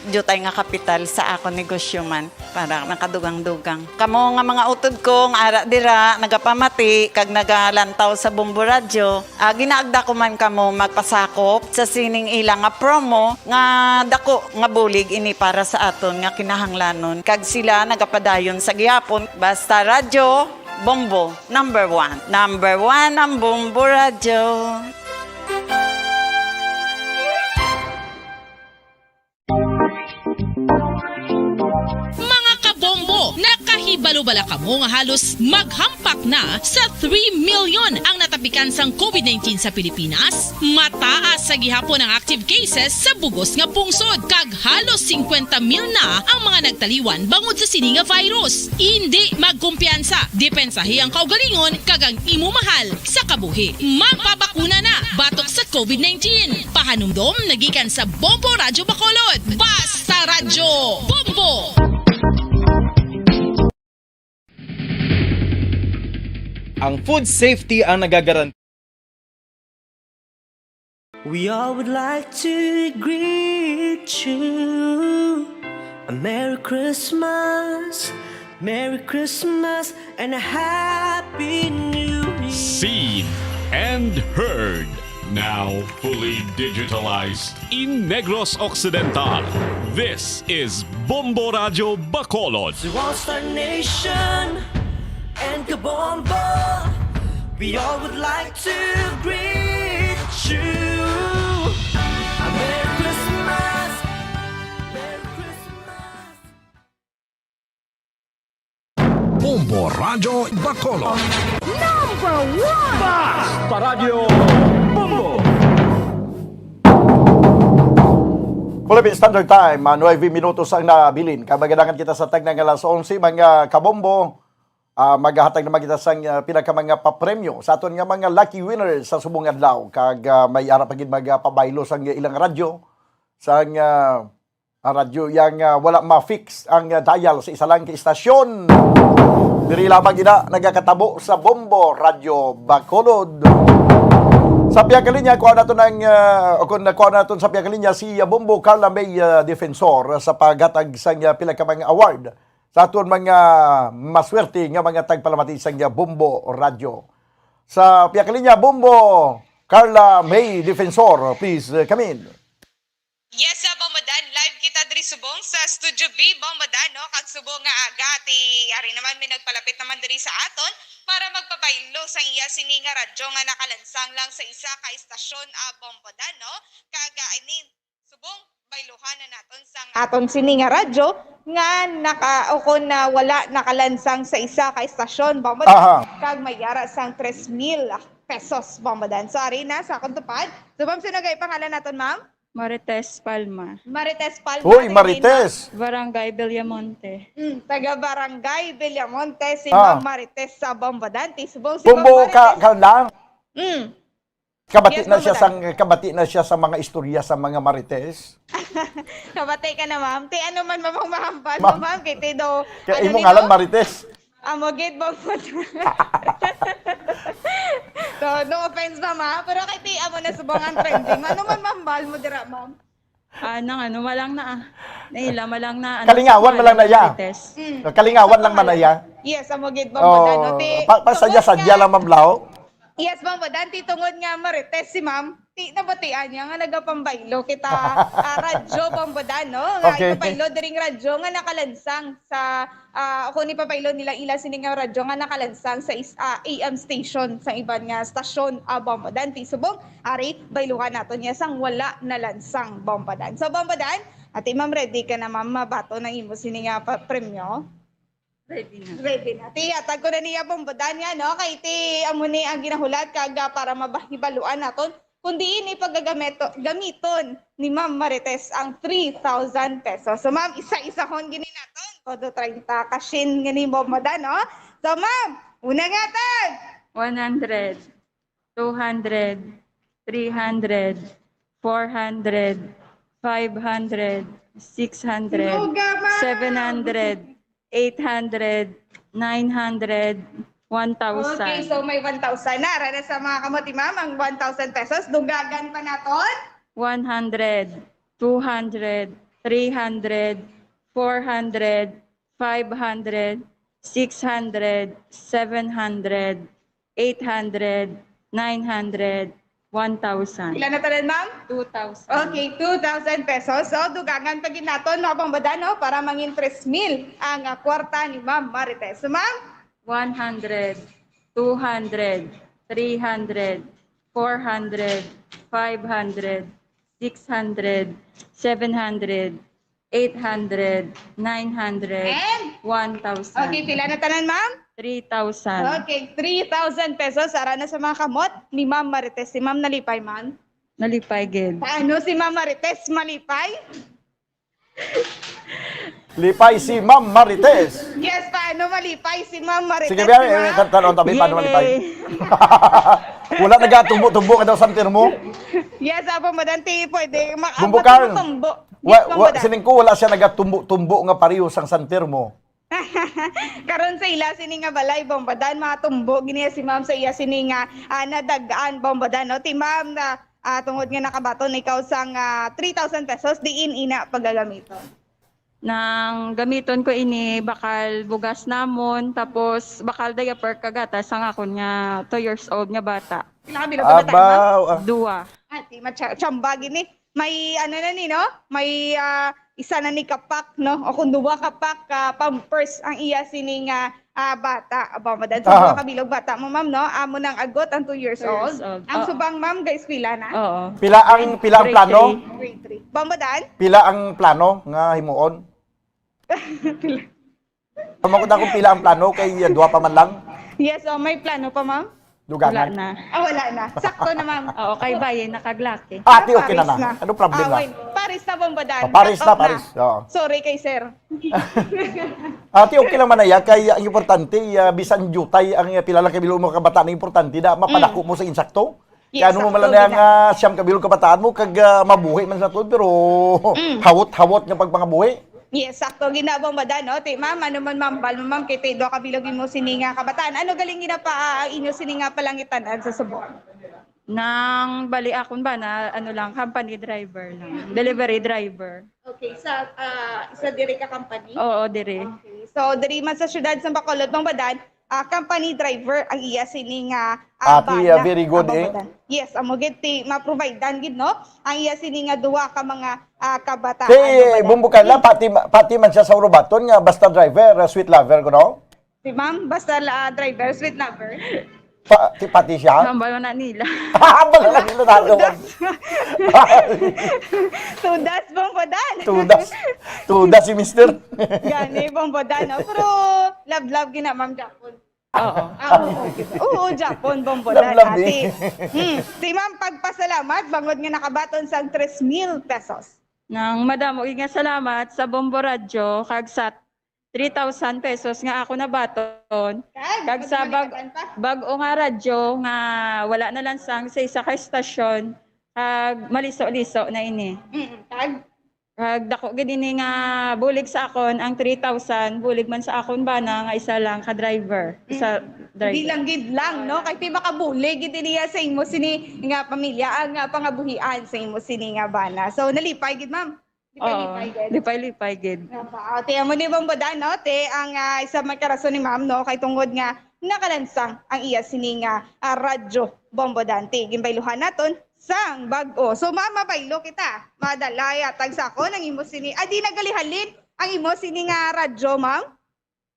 diutay nga kapital sa akon negosyo man, para nakadugang-dugang. Kamo nga mga utod ko nga ara dira, nagapamati, kag nagalantaw sa Bombo Radyo, ah, ginaagda ko man kamo magpasakop sa sining ila nga promo nga dako nga bulig ini para sa aton nga kinahanglanon. Kag sila nagapadayon sa gihapon. Basta Radyo, Bombo, number one. Number one ang Bombo Radyo. Mga kabombo, naka- Hibalo bala kamo nga halos maghampak na sa three million ang natapikan sang covid nineteen sa Pilipinas? Mataas sa gihapon ang active cases sa bugos nga pungsod, kag halos singkwenta mil na ang mga nagtaliwan bangod sa sini nga virus. Indi magkumpiyansa, depensahi ang kaugalingon kag ang imo mahal sa kabuhi. Magpabakuna na batok sa covid nineteen. Pahanumdom nagikan sa Bombo Radyo Bacolod. Basta Radyo Bombo! Ang food safety ang nagagaranti. We all would like to greet you a Merry Christmas, Merry Christmas, and a Happy New Year. Seen and heard, now fully digitalized. In Negros Occidental, this is Bombo Radyo Bacolod. To all Star Nation and Kabombo, we all would like to greet you a Merry Christmas, Merry Christmas. Bombo Radyo Bacolod. Number one! Basta Radyo Bombo! Philippine Standard Time, ah, nuebe minutos ang nabilin. Kag magadangat kita sa tagna nga alas onse, mga kabombo. Ah, maghatag naman kita sang, ah, pila ka mga papremyo sa aton nga mga lucky winners sa subong adlaw. Kag, ah, may ara pa gid magapabaylo sang ilang radyo, sang, ah, ah, radyo yang, ah, wala ma-fix ang, ah, dial sa isa lang ka istasyon. Diri lamang ina nagakatabo sa Bombo Radyo Bacolod. Sa pihak linya, kuha naton ang, ah, o kung nakuha naton sa pihak linya si, ah, Bombo Carla May, ah, Defensor sa paghatag sang, ah, pila ka mga award sa aton mga maswerte nga mga tagpalamati sang, ah, Bombo Radyo. Sa pihak linya, Bombo Carla May Defensor, please, ah, come in. Yes, sa Bombo Dan, live kita diri subong sa Studio B, Bombo Dan, no? Kag subong nga aga, ti, ari naman may nagpalapit naman diri sa aton para magpabaylo sang iya sini nga radyo nga nakalansang lang sa isa ka istasyon, ah, Bombo Dan, no? Kag, ah, I mean, subong, bayluhan na naton sang aton sini nga radyo nga naka-, o kung na wala nakalansang sa isa ka istasyon, Bombo Dan, Aha. kag may yara sang tres mil pesos, Bombo Dan. So, ari na sa akong tupad. So, ma'am, sino gay pangalan naton, ma'am? Marites Palma. Marites Palma, Uy, taga Marites. Barangay Villamonte. Mm, taga Barangay Villamonte, si Ah. Ma'am Marites sa Bombo Dan. Ti subong si Bombo Ma'am ka, Marites. Ka lang? Mm. Kabati Yes, na Ma'am siya Madan. sang, kabati na siya sa mga istorya sa mga Marites. Kabati ka na, ma'am. Ti ano man, ma'am, ang mahambal mo, Ma'am. ma'am, kay ti do, Kaya ano imo ni, ngalan, ma'am? Marites. Amo gid, ma'am. So, no offense, ma'am, ha? Pero kay ti amo na subong ang trending. Ano man mahambal mo dira, ma'am? Ah, nang ano, malang na, ah. Naila, malang na, ano, Kalingawan, sa malang na, ya. Marites. Mm. Kalingawan lang man na, ya. Yes, amo gid, ma'am, Oh, ano, ti, pa-, pasadya-sadya tungod lang, ma'am Lau. Yes, Bombo Dan, ti tungod nga Marites si ma'am, ti nabatian niya nga nagapambaylo kita, ah, radyo, Bombo Dan, no? Nga Okay. ipabaylo diring radyo nga nakalansang sa, ah, kung ipabaylo nila ila sini nga radyo nga nakalansang sa is-, ah, A M station sa iban nga stasyon, ah, Bombo Dan, ti subong, ari, bayluhan naton niya sang wala nalansang, Bombo Dan. So, Bombo Dan, ati ma'am, ready ka na, ma'am, mabaton ang imo sini nga pa-, premyo? Ready na. Ready na. Ti, hatag ko na niya, Bombo Dan, nga, no? Kay ti, amo ni ang ginahulat, kag, ah, para mabahibaluan naton kung diin ni pagagamito-, gamiton ni Ma'am Marites ang three thousand pesos. So, ma'am, isa-isahon gini naton. Todo treinta kashin gini, Bombo Dan, no? So, ma'am, una nga tag! One hundred. Two hundred, three hundred, four hundred, five hundred, six hundred, Luga, ma'am! seven hundred, eight hundred, nine hundred, one thousand. Okay, so may one thousand na. Ara na sa mga kamot ni ma'am ang one thousand pesos. Dugagan pa naton. One hundred, two hundred, three hundred, four hundred, five hundred, six hundred, seven hundred, eight hundred, nine hundred, one thousand. Pila na tanan, ma'am? Two thousand. Okay, two thousand pesos. So, dugangan pa gid naton, mga pangbadan, no? Para mangin tres mil ang, ah, kwarta ni Ma'am Marites. So, ma'am? One hundred, two hundred, three hundred, four hundred, five hundred, six hundred, seven hundred, Eight hundred, nine hundred, And? One thousand. Okay, pila na tanan, ma'am? Three thousand. Okay, three thousand pesos. Ara na sa mga kamot ni Ma'am Marites. Si Ma'am nalipay, ma'am. Nalipay gid. Paano si Ma'am Marites malipay? Lipay si Ma'am Marites. Yes, paano malipay si Ma'am Marites? Sige, biya, eh, tan- tanon tabi, paano malipay? Wala nagatumbo-tumbo ka daw sa termo? Yes, Apo Madanti, pwede. Ma- Bumbo Carl. Matumbo. Wa, Yes, wa, Ma'am Madan. Sining ko, wala siya nagatumbo-tumbo nga pareho sang San Termo. Karon sa ila sini nga balay, Bombadan, matumbo gini si ma'am sa iya sini nga ah, nadag-an, Bombadan, no? Ti ma'am, na, ah, tungod nga nakabaton ikaw sang ah, three thousand pesos, diin ina pagagamiton? Nang gamiton ko ini, bakal bugas namon, tapos bakal diaper kag gatas sang akon nga two years old nga bata. Pila ka bilog ka bata, ma'am? Abaw, ah. Dua. Ah, ti ma- cha- chamba gini. May ano na ni, no? May ah, isa na ni kapak, no? O kung duwa kapak, ah, pampers ang iya sini nga ah, bata. Aba, madan sa Aha. Duwa ka bilog bata mo, ma'am, no? Amo nang agot ang two years Two years old. Old. Ang Oo. Subang, ma'am, guys, pila na? Oo. Pila ang Grade- pila ang grade plano? Three. Grade three. Bambadan? Pila ang plano nga himuon? Pila? Pamakot ako pila ang plano kay uh, duwa pa man lang. Yes, oh, may plano pa, ma'am? Dugangan. Wala na. Ah, wala na. Sakto na, ma'am. Oo, kay Baye, nakaglaki. Ah, ati, okay na na. Ano problem na? Ah, wait. Paris na, Bombadan. Oh, Paris na, Paris. Oo. Sorry kay sir. Ati, okay lang man na ya. Kay ang importante, ah, bisan jutay ang, ah, pila lang ka bilog mo kabata, ang importante na mapadako mo sa insakto. Yes, kay ano mo man sakto lang na nga siyam ka bilog kabataan mo, kag, ah, mabuhi man sa tuod, pero hawot-hawot nga pagpangabuhi. Yes, sakto. Ginabang ba, no? Ti, ma'am, ano man, ma'am, bal mo, ma'am, kay ti, duha ka bilog imo sini nga kabataan. Ano galing ginapa ang inyo sini nga palangitan sa subong? Nang bali akon ba na, ano lang, company driver lang. Delivery driver. Okay, sa, ah, sa diri ka company? Oo, diri. Okay. So, diri man sa syudad sa Bacolod, Bambadan, ah, company driver ang iya sini nga, ah, Ati, bana. Ah, very good, eh. Yes, amo gid ti ma-providean gid, no? Ang iya sini nga duha ka mga, ah, kabataan, Bambadan. Kay Bumbo Carla, pati, pati man siya sa urubaton nga basta driver, ah, sweet lover, kuno? Si ma'am, basta la, ah, driver, sweet lover. Pa, ti, pati siya? Hambal na nila. Hambal na nila, nalo. Tudas. Tudas, Bambadan. Tudas. Tudas si mister. Gani, Bambadan, no? Pero love-love gina, ma'am, Japon. Oo. Ah, oo. Oo, Japon, Bambadan, Love-love, ate. Eh. Hmm. Si ma'am, pagpasalamat, bangod nga nakabaton sang tres mil pesos. Nang madamo gid nga salamat sa Bombo Radyo, kag sa three thousand pesos nga ako nabaton. Kag, kag sa bag, bag-o nga radyo nga wala na lang sang sa isa ka estasyon, kag maliso-liso na ini. Mm, kag? Kag dako gid ini nga bulig sa akon ang three thousand, bulig man sa akon bana nga isa lang ka driver, isa driver. Hindi lang gid lang, no? Kay ti makabulig gid niya sa imo sini nga pamilya, ang, ah, pangabuhian sa imo sini nga bana. So, nalipay gid, ma'am. Lipay-lipay gid. Lipay-lipay gid. Nga ba? O, ti, amo ni Bombodan, no? Ti, ang, ah, isa man ka rason ni ma'am, no? Kay tungod nga nakalansang ang iya sini nga, ah, radyo Bombodan. Ti, ginbayluhan naton sang bag-o. So, ma'am, mabaylo kita. Madala, yatag sa ako nang imo sini. Ah, di nagalihalin ang imo sini nga radyo, ma'am?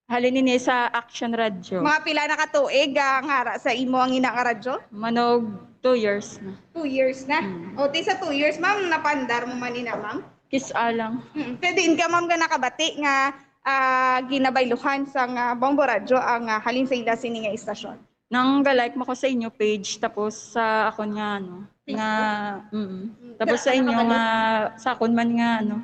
Halin ini sa Action Radyo. Mga pila na ka tuig, ah, nga ra sa imo ang ina nga radyo? Manog two years na. Two years na? Mm. O, ti sa two years, ma'am, napaandar mo man ina, ma'am? Kis-a lang. Mm. Pero diin ka, ma'am, nga nakabati nga, ah, ginabayluhan sang, ah, Bombo Radyo ang, ah, halin sa ila sini nga istasyon? Nang ga-like mo ko sa inyo page, tapos sa akon nga, ano, nga, mm. Mm. Tapos sa inyo nga, sa akon man nga, ano,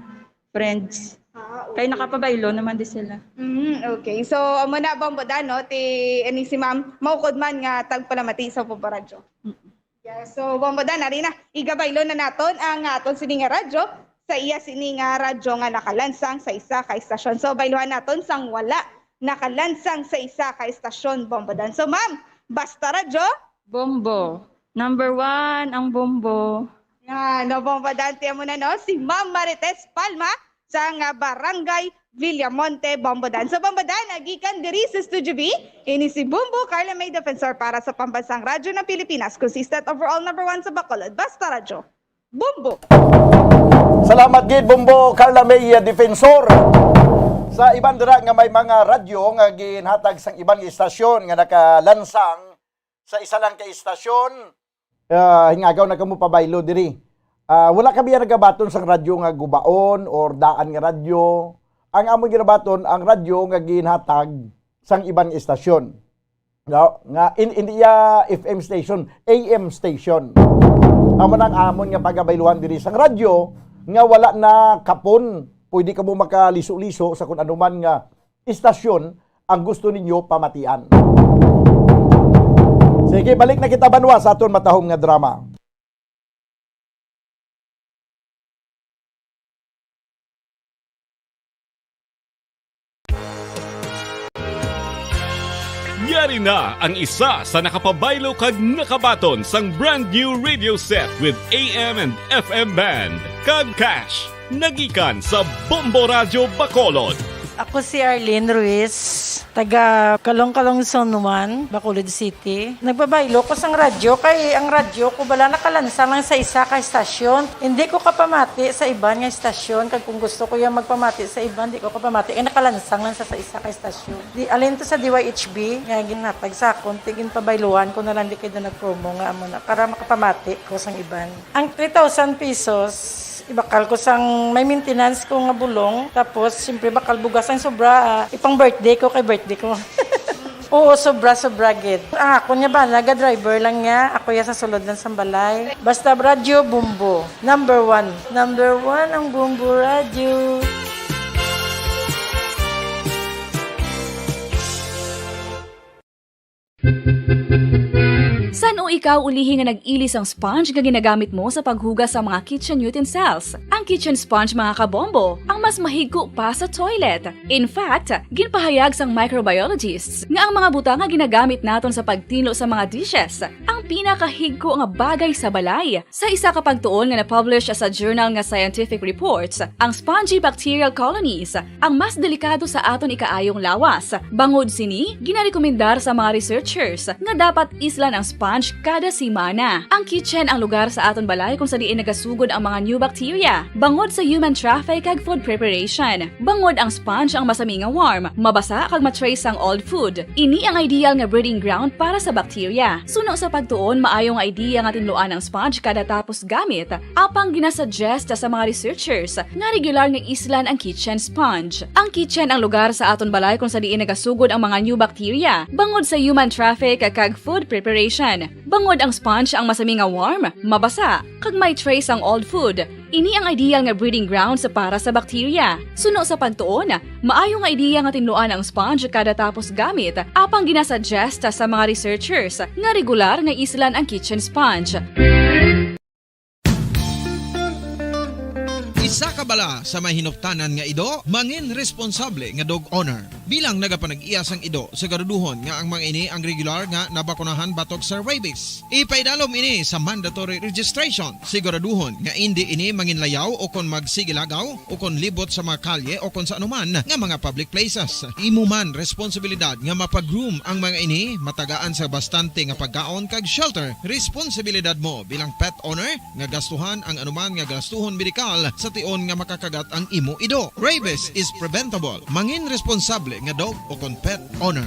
friends. Ah, okay. Kay nakapabaylo naman di sila. Mm, okay. So, amo na, Bombodan, no? Ti, ani si ma'am, maukod man nga tagpalamati sa Bombo Radyo. Mm. Yeah, so, Bombodan, ari na. Igabaylo na naton ang aton sini nga radyo sa iya sini nga radyo nga nakalansang sa isa ka istasyon. So, bayluhan naton sang wala nakalansang sa isa ka istasyon, Bombodan. So, ma'am, basta radyo. Bombo. Number one ang Bombo. Nga, no, Bombodan, ti amo na, no? Si Ma'am Marites Palma sa nga Barangay Villamonte, Bombodan. So, Bombodan, nagikan diri sa Studio B, ini si Bombo Carla May Defensor para sa Pambansang Radyo ng Pilipinas, consistent overall number one sa Bacolod. Basta Radyo. Bombo! Salamat gid, Bombo Carla May, uh, Defensor. Sa iban dira nga may mga radyo nga ginhatag sang iban nga istasyon nga nakalansang sa isa lang ka istasyon, uh, hingagaw na kamo pabaylo diri. Ah, wala kami nagabaton sang radyo nga gubaon or daan nga radyo. Ang amon ginabaton ang radyo nga ginhatag sang iban nga istasyon. No? Nga in, hindi ya F M station, A M station. Amo nang amon nga pagabayluhan diri sang radyo nga wala na kapon. Pwede kamo makaliso-liso sa kung anuman nga istasyon ang gusto ninyo pamatian. Sige, balik na kita, banwa, sa aton matahom nga drama. Yari na ang isa sa nakapabaylo kag nakabaton sang brand new radio set with A M and F M band kag cash. Nagikan sa Bombo Radyo Bacolod. Ako si Arlene Ruiz, taga Calong-Calong Zone one, Bacolod City. Nagpabaylo ko sang radyo kay ang radyo ko bala nakalansang lang sa isa ka estasyon. Hindi ko kapamati sa iban nga estasyon, kag kung gusto ko yung magpamati sa iban, di ko kapamati kay nakalansang lang sa, sa isa ka estasyon. Di, alin to sa D Y H B nga ginhatag sa akon, ti ginpabayluhan ko na lang di kay daw nag-promo nga amo na para makapamati ko sang iban. Ang three thousand pesos, ibakal ko sang may maintenance ko nga bulong. Tapos, siyempre, bakal bugas ang sobra, ah, ipang birthday ko kay birthday ko. Oo, sobra, sobra gid. Ang ako niya ba, naga-driver lang niya. Ako ya sa sulod lang sa balay. Basta radyo, Bombo. Number one. Number one ang Bombo Radyo. San-o ikaw ulihi nga nag-ili sang sponge nga ginagamit mo sa paghugas sa mga kitchen utensils? Ang kitchen sponge, mga kabombo, ang mas mahigko pa sa toilet. In fact, ginpahayag sang microbiologists nga ang mga butang nga ginagamit naton sa pagtinlo sa mga dishes ang pinakahigko nga bagay sa balay. Sa isa ka pagtuon nga na-publish sa journal nga Scientific Reports, ang spongy bacterial colonies ang mas delikado sa aton ikaayong lawas. Bangod sini, ginarekomendar sa mga researchers nga dapat islan ang sponge kada semana. Ang kitchen ang lugar sa aton balay kung sa diin nagasugod ang mga new bacteria bangod sa human traffic kag food preparation. Bangod ang sponge ang masami nga warm, mabasa kag ma-trace ang old food. Ini ang ideal nga breeding ground para sa bacteria. Suno sa pagtuon, maayo nga idea nga tinluan ang sponge kada tapos gamit, apang ginasuggest sa mga researchers nga regular nga islan ang kitchen sponge. Ang kitchen ang lugar sa aton balay kung sa diin nagasugod ang mga new bacteria bangod sa human traffic kag food preparation. Bangod ang sponge ang masami nga warm, mabasa, kag may trace ang old food. Ini ang ideal nga breeding grounds para sa bacteria. Suno sa pagtuon, maayo nga ideya nga tinluan ang sponge kada tapos gamit, apang ginasuggest sa mga researchers nga regular nga islan ang kitchen sponge. Isa ka bala sa may hinuptanan nga ido, mangin responsable nga dog owner. Bilang nagapanag-iya sang ido, siguraduhon nga ang mga ini ang regular nga nabakunahan batok sa rabies. Ipaidalom ini sa mandatory registration. Siguraduhon nga indi ini manginlayaw o kon magsigilagaw o kon libot sa mga kalye o kon sa anuman nga mga public places. Imo man responsibilidad nga mapag-groom ang mga ini, matagaan sa bastante nga pagkaon kag shelter. Responsibilidad mo bilang pet owner nga gastuhan ang anuman nga gastuhon medikal sa tion nga makakagat ang imo ido. Rabies is preventable. Mangin responsable nga dog o kon pet owner.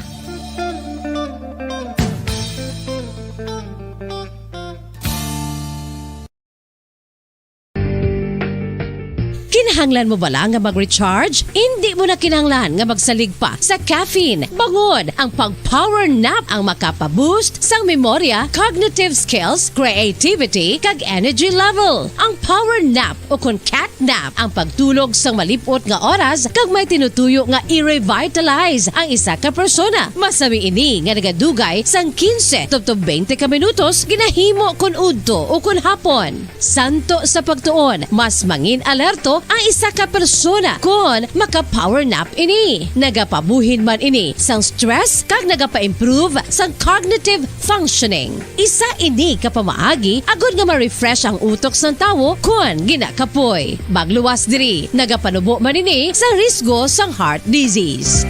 Kinahanglan mo bala nga mag-recharge? Indi mo na kinahanglan nga magsalig pa sa caffeine. Bangod ang pag-power nap ang makapa-boost sang memorya, cognitive skills, creativity, kag energy level. Ang power nap o kon cat nap ang pagtulog sang malip-ot nga oras kag may tinutuyo nga i-revitalize ang isa ka persona. Masami ini nga nagadugay sang quince tubtob twenty ka minutos, ginahimo kon udto o kon hapon. Suno sa pagtuon, mas mangin alerto ang isa ka persona kon maka-power nap ini. Nagapabuhin man ini sang stress kag nagapa-improve sang cognitive functioning. Isa ini ka pamaagi agod nga ma-refresh ang utok sang tawo kon ginakapoy. Magluwas diri, nagapanubo man ini sa risgo sang heart disease.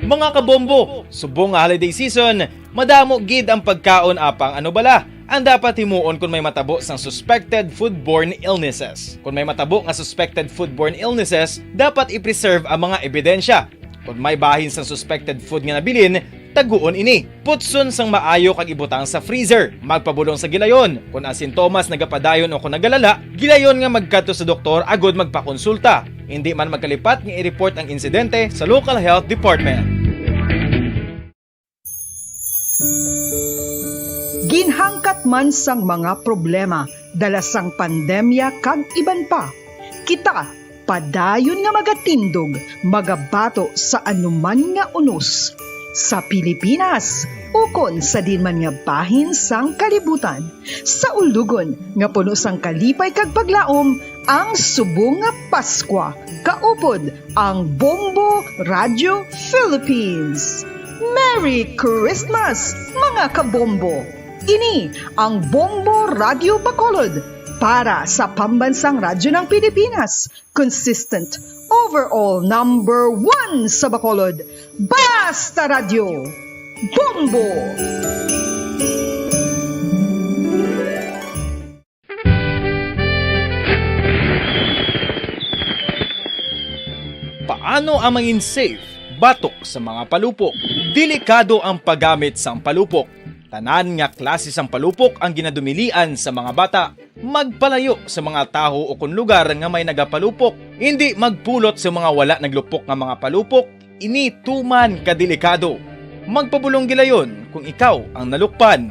Mga kabombo, subong nga holiday season, madamo gid ang pagkaon, apang ano bala ang dapat himuon kon may matabo sang suspected foodborne illnesses? Kon may matabo nga suspected foodborne illnesses, dapat i-preserve ang mga ebidensya. Kon may bahin sang suspected food nga nabilin, Taguon ini. Putson sang maayo kag ibutang sa freezer. Magpabulong sa gilayon. Kon ang sintomas nagapadayon o kon nagalala, gilayon nga magkadto sa doktor agod magpakonsulta. Indi man magkalipat nga i-report ang insidente sa local health department. Ginhangkat man sang mga problema dala sang pandemya kag iban pa, kita padayon nga magatindog, magabato sa anuman nga unos, sa Pilipinas ukon sa diin man nga bahin sang kalibutan, sa ulugon nga puno sang kalipay kag paglaom ang subong nga Paskwa. Kaupod ang Bombo Radio Philippines. Merry Christmas, mga kabombo! Ini ang Bombo Radio Bacolod para sa Pambansang Radyo ng Pilipinas, consistent, overall number one sa Bacolod. Basta Radyo, Bombo! Paano ang mangin safe batok sa mga palupok? Delikado ang paggamit sang palupok. Tanan nga klase sang palupok ang ginadumilian sa mga bata. Magpalayo sa mga tawo ukon lugar nga may nagapalupok. Indi magpulot sa mga wala naglupok nga mga palupok. Ini tuman ka delikado. Magpabulong gilayon kung ikaw ang nalukpan.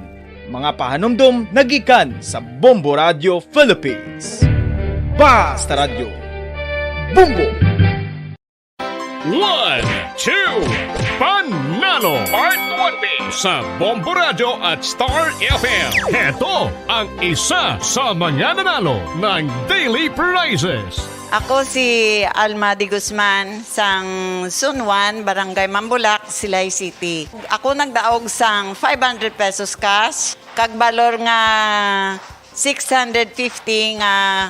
Mga pahanumdom nagikan sa Bombo Radio Philippines. Basta Radyo, Bombo! One, two, Panalo! Part one B sa Bombo Radio at Star F M. Heto ang isa sa mga nanalo ng Daily Prizes. Ako si Alma de Guzman sang Zone one, Barangay Mambulak, Silay City. Ako nagdaog sang five hundred pesos cash, kag balor nga six hundred fifty nga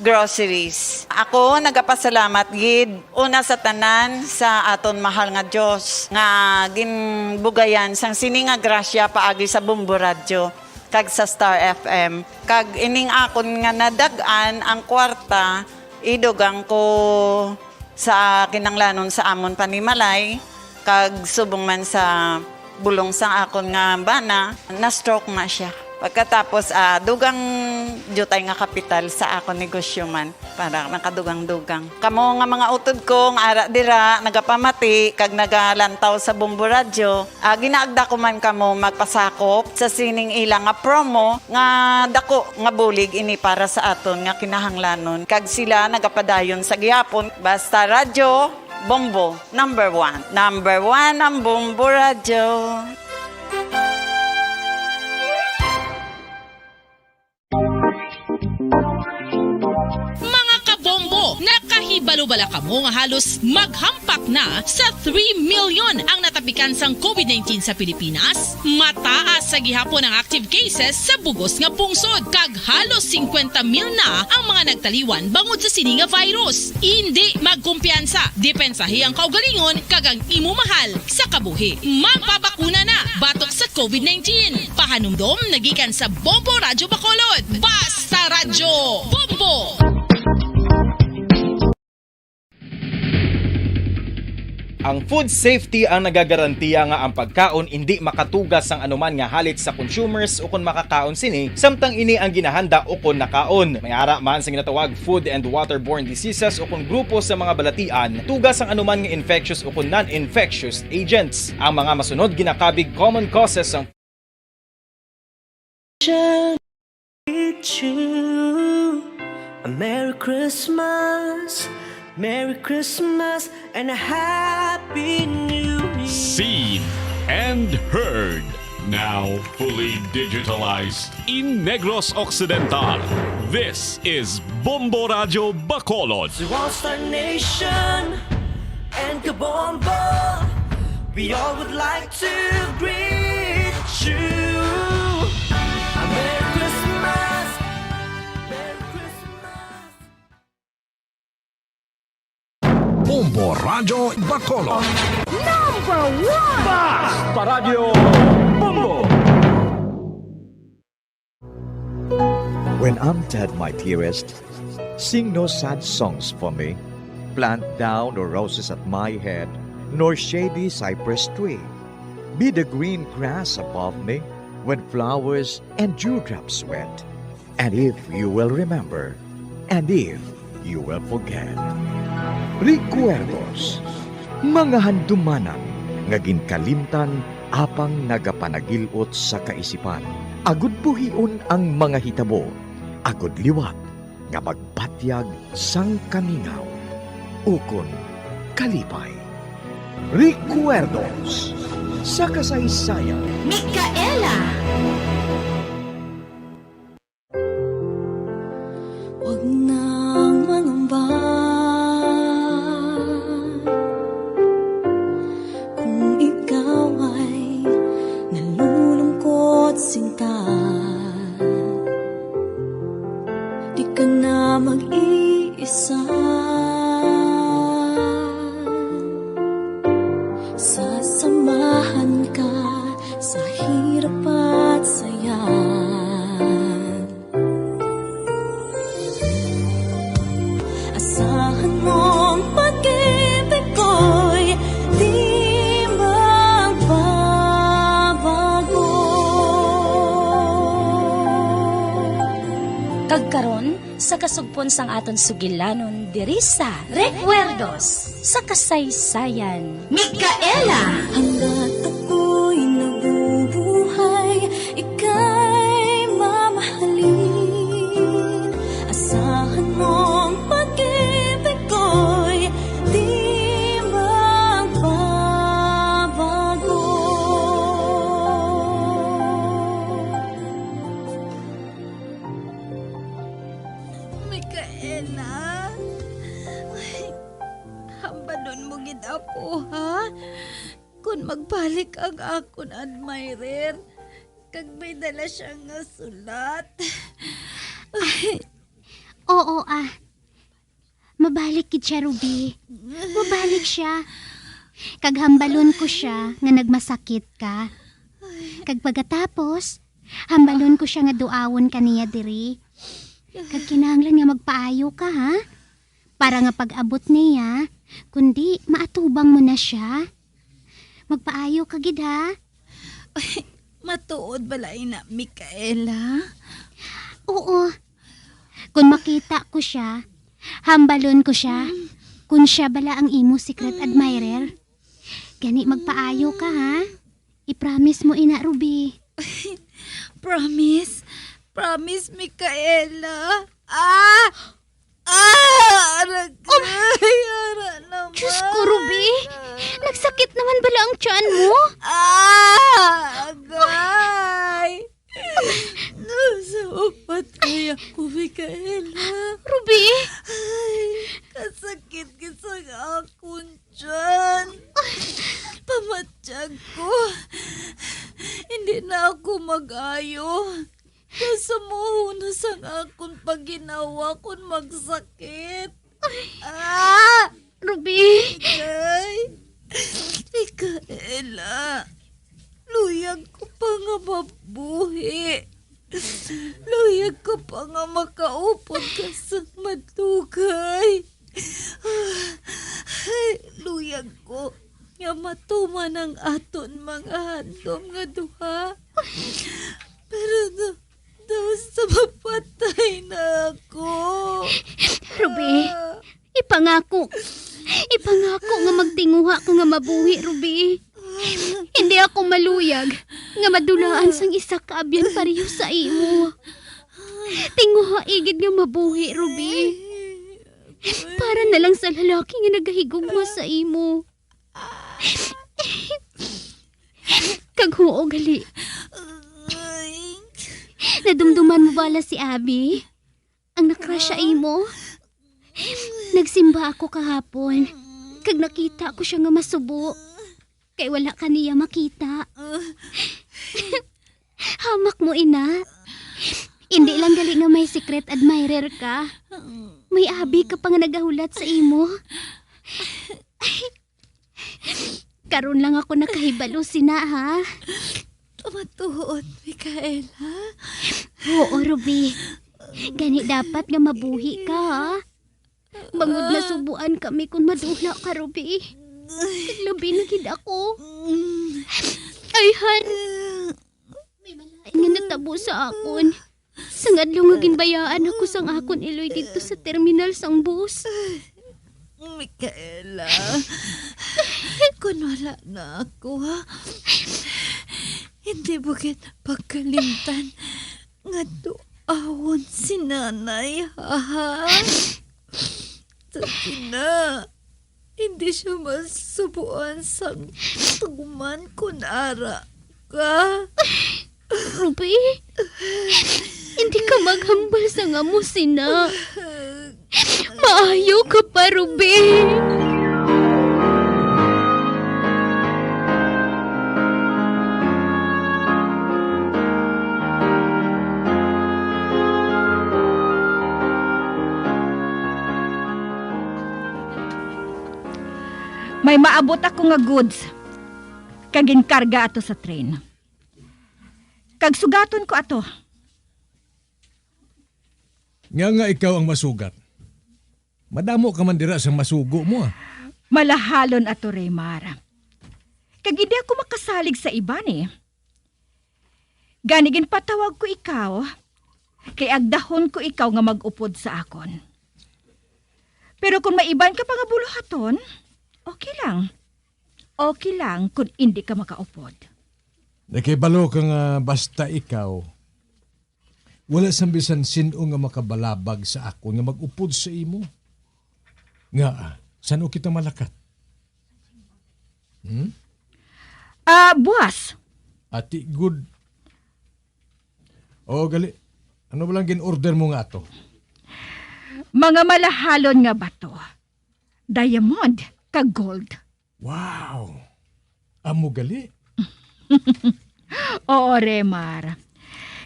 groceries. Ako nagapasalamat gid una sa tanan sa aton mahal nga Dios nga ginbugayan sang sini nga grasya paagi sa Bombo Radyo kag sa Star F M. Kag ining akon nga nadag-an ang kwarta, idugang ko sa kinanglanon sa amon panimalay, kag subong man sa bulong sang akon nga bana, na-stroke na sia. Pagkatapos, ah, dugang diutay nga kapital sa akon negosyo man, para makadugang-dugang. Kamo nga mga utod ko nga ara dira, nagapamati kag nagalantaw sa Bombo Radyo, ah, ginaagda ko man kamo magpasakop sa sining ila nga promo nga dako nga bulig ini para sa aton nga kinahanglanon, kag sila nagapadayon sa gihapon. Basta Radyo, Bombo, number one. Number one ang Bombo Radyo. Mga kabombo, nakahibalo bala kamo nga halos maghampak na sa three million ang natapikan sang COVID nineteen sa Pilipinas? Mataas sa gihapon ang active cases sa bugos nga pungsod, kag halos singkwenta mil na ang mga nagtaliwan bangod sa sini nga virus. Indi magkumpiyansa, depensahi ang kaugalingon kag ang imo mahal sa kabuhi. Magpabakuna na batok sa COVID nineteen. Pahanumdom nagikan sa Bombo Radyo Bacolod. Basta Radyo, Bombo! Ang food safety ang nagagarantiya nga ang pagkaon indi makatuga sang anuman nga halit sa consumers ukon makakaon sini, samtang ini ang ginahanda ukon nakaon. May ara man sa ginatawag food and waterborne diseases ukon grupo sa mga balatian tuga sang anuman nga infectious ukon non-infectious agents. Ang mga masunod ginakabig common causes sang A Merry Christmas, Merry Christmas, and a Happy New Year. Seen and heard. Now fully digitalized in Negros Occidental. This is Bombo Radyo Bacolod. To all Star Nation and Kabombo, we all would like to greet you. A Merry Christmas, Merry Christmas. Bombo Radyo Bacolod. Number one! Basta Radyo Bombo! When I'm dead, my dearest, sing no sad songs for me. Plant thou no roses at my head, nor shady cypress tree. Be the green grass above me when flowers and dewdrops wet. And if you will remember, and if you will forget. Recuerdos, mga handumanan nga ginkalimtan apang nagapanagil-ot sa kaisipan, agud buhion ang mga hitabo, agud liwat nga magbatyag sang kamingaw ukon kalipay. Recuerdos sa kasaysayan. Micaela. Huwag nang mangamba kung ikaw ay nalulungkot, sinta. Di ka na mag-iisa. Sasamahan ka sa hirap at saya. Asahan mong pag-ibig ko'y di magbabago. Kag karon, sa kasugpon sang aton sugilanon diri sa Recuerdos sa Kasaysayan. Micaela. Hanggat ako'y nabubuhay, ika'y mamahalin. Asahan mong pag-ibig ko'y di magbabago. Micaela, ay, hambalon mo gid ako, ha? Kon magbalik ang akon admirer, kag may dala siya nga sulat. Ay. Oo, ah. Mabalik gid siya, Ruby. Mabalik siya. Kag hambalon ko siya nga nagmasakit ka. Kag pagkatapos, hambalon ko siya nga duawon ka niya diri. Kag kinahanglan nga magpaayo ka, ha? Para nga pag-abot niya, kundi maatubang mo na siya. Magpaayo ka gid, ha? Ay, matuod bala ina, Micaela? Oo. Kung makita ko siya, hambalon ko siya. Mm. Kung siya bala ang imo secret Mm. admirer. Gani, magpaayo ka, ha? I-promise mo ina, Ruby. Promise? Promise, Micaela? Ah! Ah! Aray! Um, Aray! Ara naman! Diyos ko, Ruby! Nagsakit naman bala ang tiyan mo? Ah! Agay! Nasa upat kaya ko, Micaela. Ruby! Ay, kasakit gid sang akon tiyan. Pamatyag ko. Hindi na ako mag-ayo. Sa muhon na sang akon pagginawa kon magsakit. Ah! Ruby! Ikay, Micaela, luyag ko pa nga mabuhi. Luyag ko pa nga makaupod ka sang madlugay. Luyag ko nga matuman ang aton mga handom nga duha. Pero do-, Daw sa mapatay na ako. Ruby, Ah. ipangako. Ipangako nga magtinguha ka nga mabuhi, Ruby. Hindi ako maluyag nga madulaan sang isa ka abyan pareho sa imo. Tinguha igid nga mabuhi, Ruby. Para na lang sa lalaki nga nagahigugma sa imo. Kag huo gali. Nadumduman mo bala si Abby? Ang na-crush sa imo? Nagsimba ako kahapon, kag nakita ko siya nga masubo, kay wala ka niya makita. Hamak mo, ina. Indi lang gali nga may secret admirer ka. May abi ka pa nga nagahulat sa imo. Karon lang ako nakahibalo sina, ha? Matuod, Micaela. Oo, Ruby. Gani dapat nga mabuhi ka, ha? Bangod nasubuan kami kung madula ka, Ruby. Kag labi na gid ako. Ayhan, may malain nga natabo sa akon. Sang adlaw nga ginbayaan ako sang akon iloy didto sa terminal sang bus. Micaela, kun wala na ako, ha? Hindi mo gid pagkalimtan nga duawon si nanay, ha? Sige na. Hindi siya masubuan sang tuman kun ara ka. Ruby, hindi ka maghambal sa nga mo sina. Maayo ka pa, Ruby. May maabot ako nga goods kag ginkarga ato sa train. Kag sugaton ko ato. Nga nga ikaw ang masugat? Madamo ka man dira sa masugo mo, ah. Malahalon ato, Raymar. Kag hindi ako makasalig sa iban, eh. Gani ginpatawag ko ikaw, kay agdahon ko ikaw nga mag-upod sa akon. Pero kung may iban ka pa nga buluhaton, okay lang. Okay lang kung indi ka makaupod. Nakibalo ka nga basta ikaw, wala sang bisan sin-o nga makabalabag sa akon nga mag-upod sa imo. Nga, san-o kita malakat? Hmm? Ah, buwas. Ati, good. O, gali. Ano ba lang gin-order mo nga ato? Mga malahalon nga bato. Diamond kag gold. Wow! Amo gali? Oo, Remar.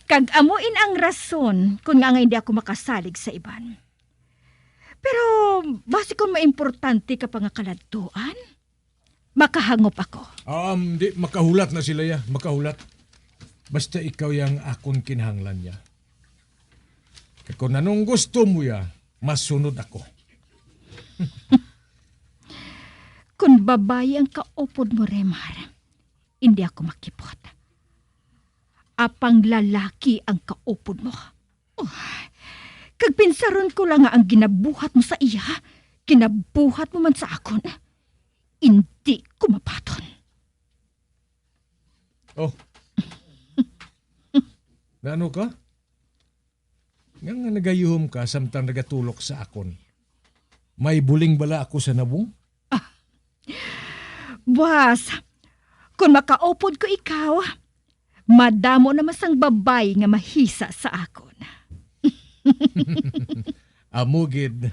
Kag amo in ang rason kung nga, nga hindi ako makasalig sa iban. Pero basi kung maimportante ka pa nga kaladtuan, makahangop ako. Um, di, makahulat na sila ya. Makahulat. Basta ikaw yang akon kinahanglan ya. Kag kung anong gusto mo ya, masunod ako. Kung babayi ang kaupod mo, Remar, hindi ako makipot. Apang lalaki ang kaupod mo. Oh, kag pinsaron ko lang nga ang ginabuhat mo sa iya, ginabuhat mo man sa akon. Hindi ko mabaton. Oh. Naano ka? Nga nga nagayuhom ka samtang nagatulok sa akon? May buling bala ako sa nabong? Buwas, kung makaupod ko ikaw, madamo na masang babay nga mahisa sa akon. Amo gid.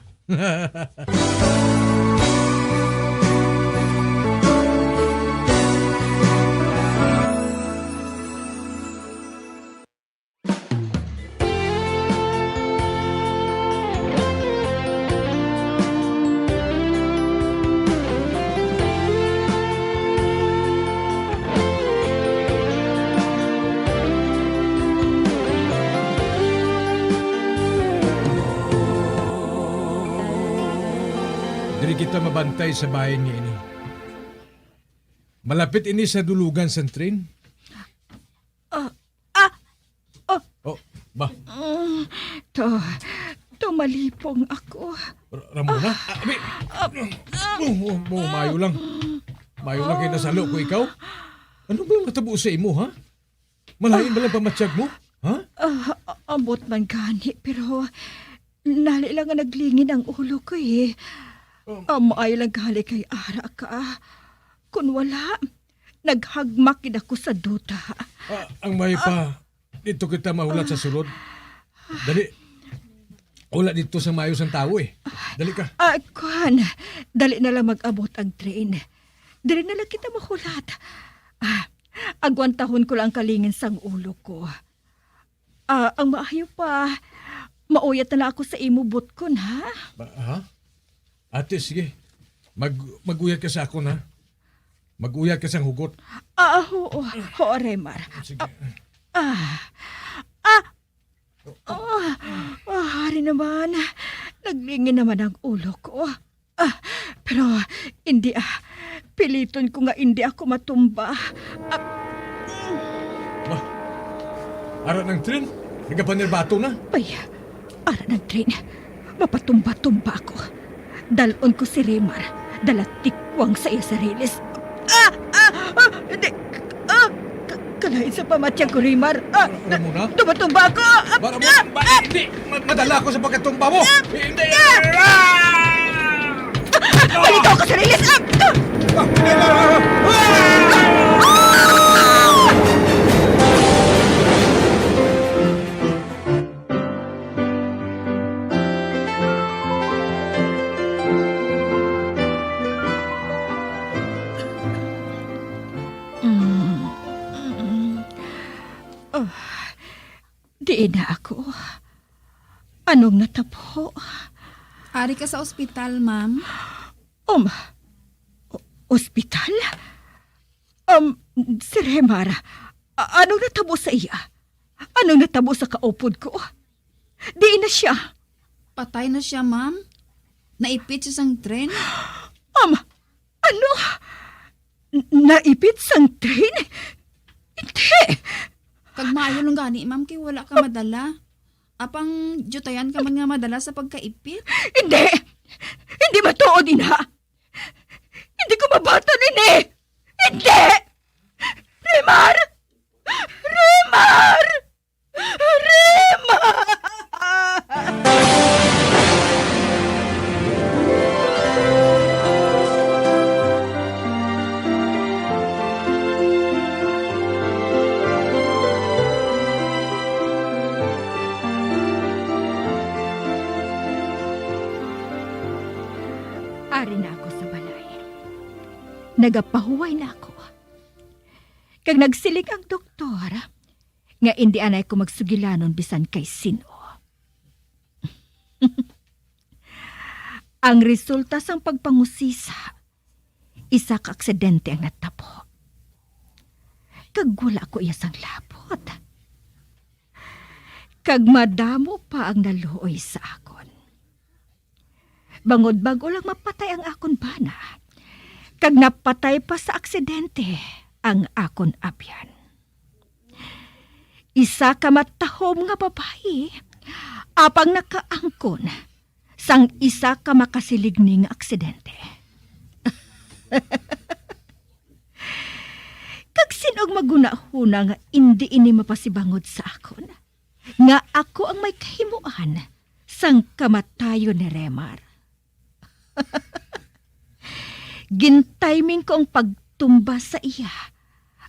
Diri kita mabantay sa bahin nga ini. Malapit ini sa dulugan sang train. Ah, ah, oh. Oh, ba? Mm, to, to malipong ako. R-, Ramona? Ah, abi, ah, ah, mo, mo, mo, mayo lang. Mayo lang kay nasalo ko ikaw. Ano ba yung natabo sa imo, ha? Malain ba lang pamatyag mo? Ha? Ah, abot man gani, pero nali lang nga naglingin ang ulo ko, eh. Oh. Ah, maayo lang gali kay ara ka. Kun wala, naghagmak gid ako sa duta. Ah, ang may pa, dito kita mahulat sa sulod. Dali. Wala dito sa mayo sang tawo, eh. Dali ka. Ah, kwan, dali na lang mag-abot ang train. Dali na lang kita mahulat. Ah, agwantahon ko lang kalingin sang ulo ko. Ah, ang maayo pa, mauyat na lang ako sa imo butkon, ha? Ba, ha? Ate, sige. Mag-, mag-uyat ka sa akon, ha? Mag-uyat ka sang hugot. Ah, oo. Oo, Remar. Sige. Ah, ah, ah, ah, ah, hari naman. Naglingin naman ang ulo ko. Ah, pero hindi, ah. Piliton ko nga hindi ako matumba. Ah, Ara ng tren, nagapanirbato na. Ay, ara ng tren. Mapatumba-tumba ako. Dalon ko si Remar. Dala tikwang sa iya sa rilis. Ah! Ah! Ah! Hindi! Ah! Ka- kalain sa pamatyag ko, Remar. Ah! Ramona? Tumatumba ako! Ah! Ramona, ah! Hindi! Ma- madala ako sa pagkatumba mo! Ah! Hindi! Ah! Ah! Palito ako sa rilis! Ah! Ah! Ah! Mm. Mm. Oh, diin na ako? Anong natabo? Ari ka sa ospital, ma'am. Um, o- ospital? Um, si Remar, a- anong natabo sa iya? Anong natabo sa kaupod ko? Diin na siya? Patay na siya, ma'am. Naipit siya sang tren. Um, ano? N- naipit sang tren? Hindi. Kag maayo lang gani, ma'am, kay wala ka madala. Apang diyutayan ka man nga madala sa pagkaipit? Hindi! Hindi matuod ina! Hindi ko mabaton ini! Hindi! Remar! Remar! Remar! Ari na ako sa balay. Nagapahuway na ako. Kag nagsiling ang doktor nga indi anay ko magsugilanon bisan kay sin-o. Ang resulta sang pagpangusisa, isa ka aksidente ang natabo. Kag wala ko iya sang labot. Kag madamo pa ang naluoy sa akon. Bangod bag-o lang mapatay ang akon bana, kag napatay pa sa aksidente ang akon abyan. Isa ka matahom nga babayi, apang nakaangkon sang isa ka makasiligning nga aksidente. Kag sin-og maghunahuna nga indi ini mapasibangod sa akon, nga ako ang may kahimuan sang kamatayon ni Remar. Gintiming ko ang pagtumba sa iya,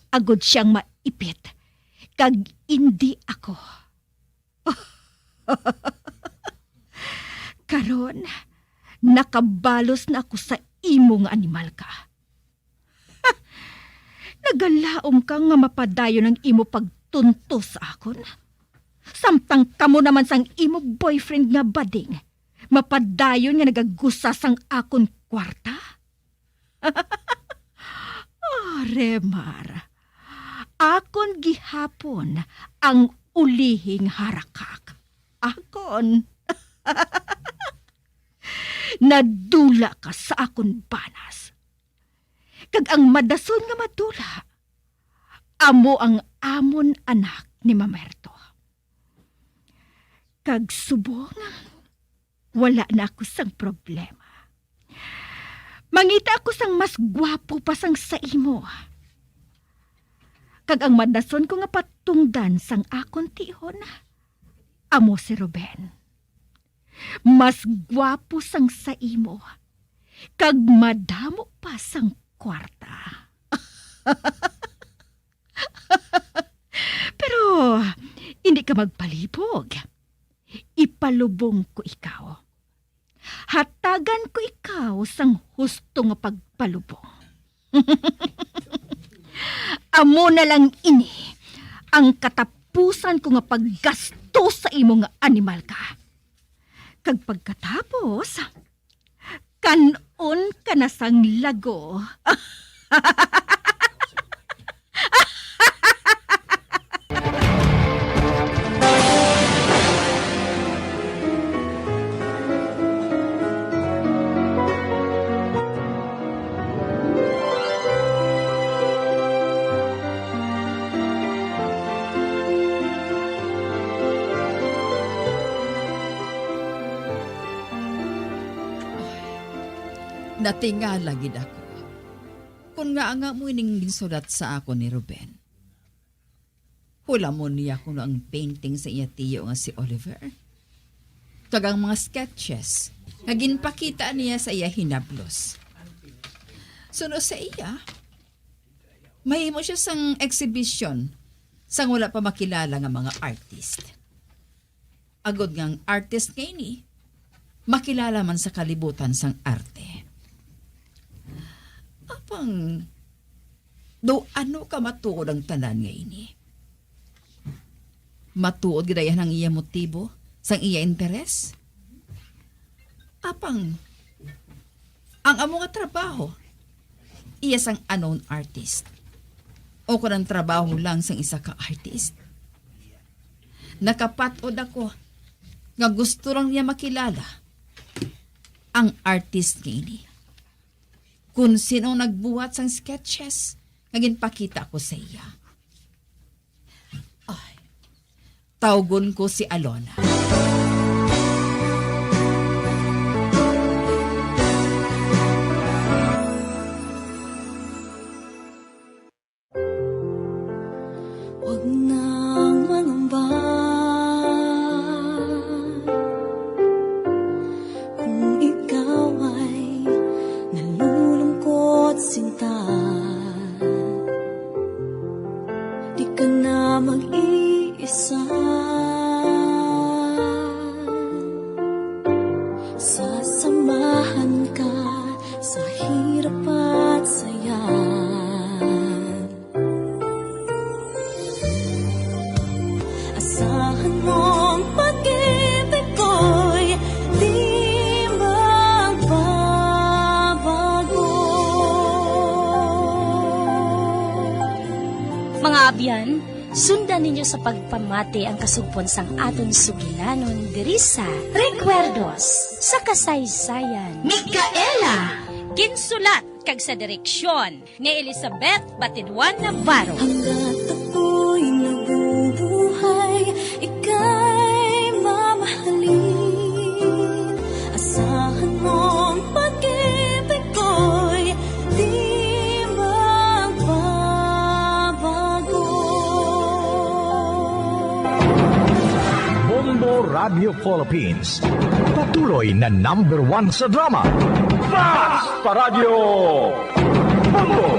agod siyang maipit, kag indi ako. Karon, nakabalos na ako sa imo nga animal ka. Nagalaom ka nga mapadayon ang imo pagtuntos sa akon? Samtang kamo naman sang imo boyfriend nga bading, mapadayon nga nagagusa sang akon kwarta? Ah, Remar, akon gihapon ang ulihing harakak. Akon. Nadula ka sa akon banas. Kag ang madason nga madula, amo ang amon anak ni Mamerto. Kag subong, wala na ako sang problema. Mangita ako sang mas gwapo pa sang sa imo. Kag ang madason ko nga patungdan sang akon tihon, amo si Ruben. Mas gwapo sang sa imo, kag madamo pa sang kwarta. Pero hindi ka magpalibog. Ipalubong ko ikaw. Hatagan ko ikaw sang husto nga pagpalubong. Amo na lang ini ang katapusan ko nga paggasto sa imo nga animal ka. Kag pagkatapos, kan-on ka na sang lago. Natingala gid ako. Kun nga nga mo ining ginsulat sa akon ni Ruben. Hulamon niya kuno ang painting sa iya tiyo nga si Oliver. Kag ang mga sketches nga ginpakita niya sa iya hinablos. Suno sa iya, mahimo siya sang exhibition sang wala pa makilala nga mga artist. Agod nga ang artist nga ini, makilala man sa kalibutan sang arte. Apang, do ano ka matuod ang tanan nga ini? Matuod gid ang iya motibo sang iya interes? Apang, ang amo nga trabaho, iya sang unknown artist. O kon ang trabaho lang sang isa ka artist. Nakapat-od ako nga gusto lang niya makilala ang artist nga ini. Kung sino ang nagbuhat sang sketches nga ginpakita ko sa iya. Ay, tawgon ko si Alona. Huwag nang mangamba kung ikaw ay nalulungkot, sinta. Di ka na mag-iisa. Sasamahan ka sa hirap at saya. Asahan mong pag-ibig ko'y di magbabago. Mga abyan, sundan ninyo sa pagpamati ang kasugpon sang aton sugilanon diri sa Recuerdos sa Kasaysayan. Micaela. Ginsulat kag sa direksyon ni Elizabeth Batidwan Navarro. Hanggat ako'y nabubuhay, ika'y mamahalin. Asahan mong pag-ibig ko'y di magbabago. Bombo Radio Philippines. Patuloy na number one sa drama. Fast pa Radyo Bombo!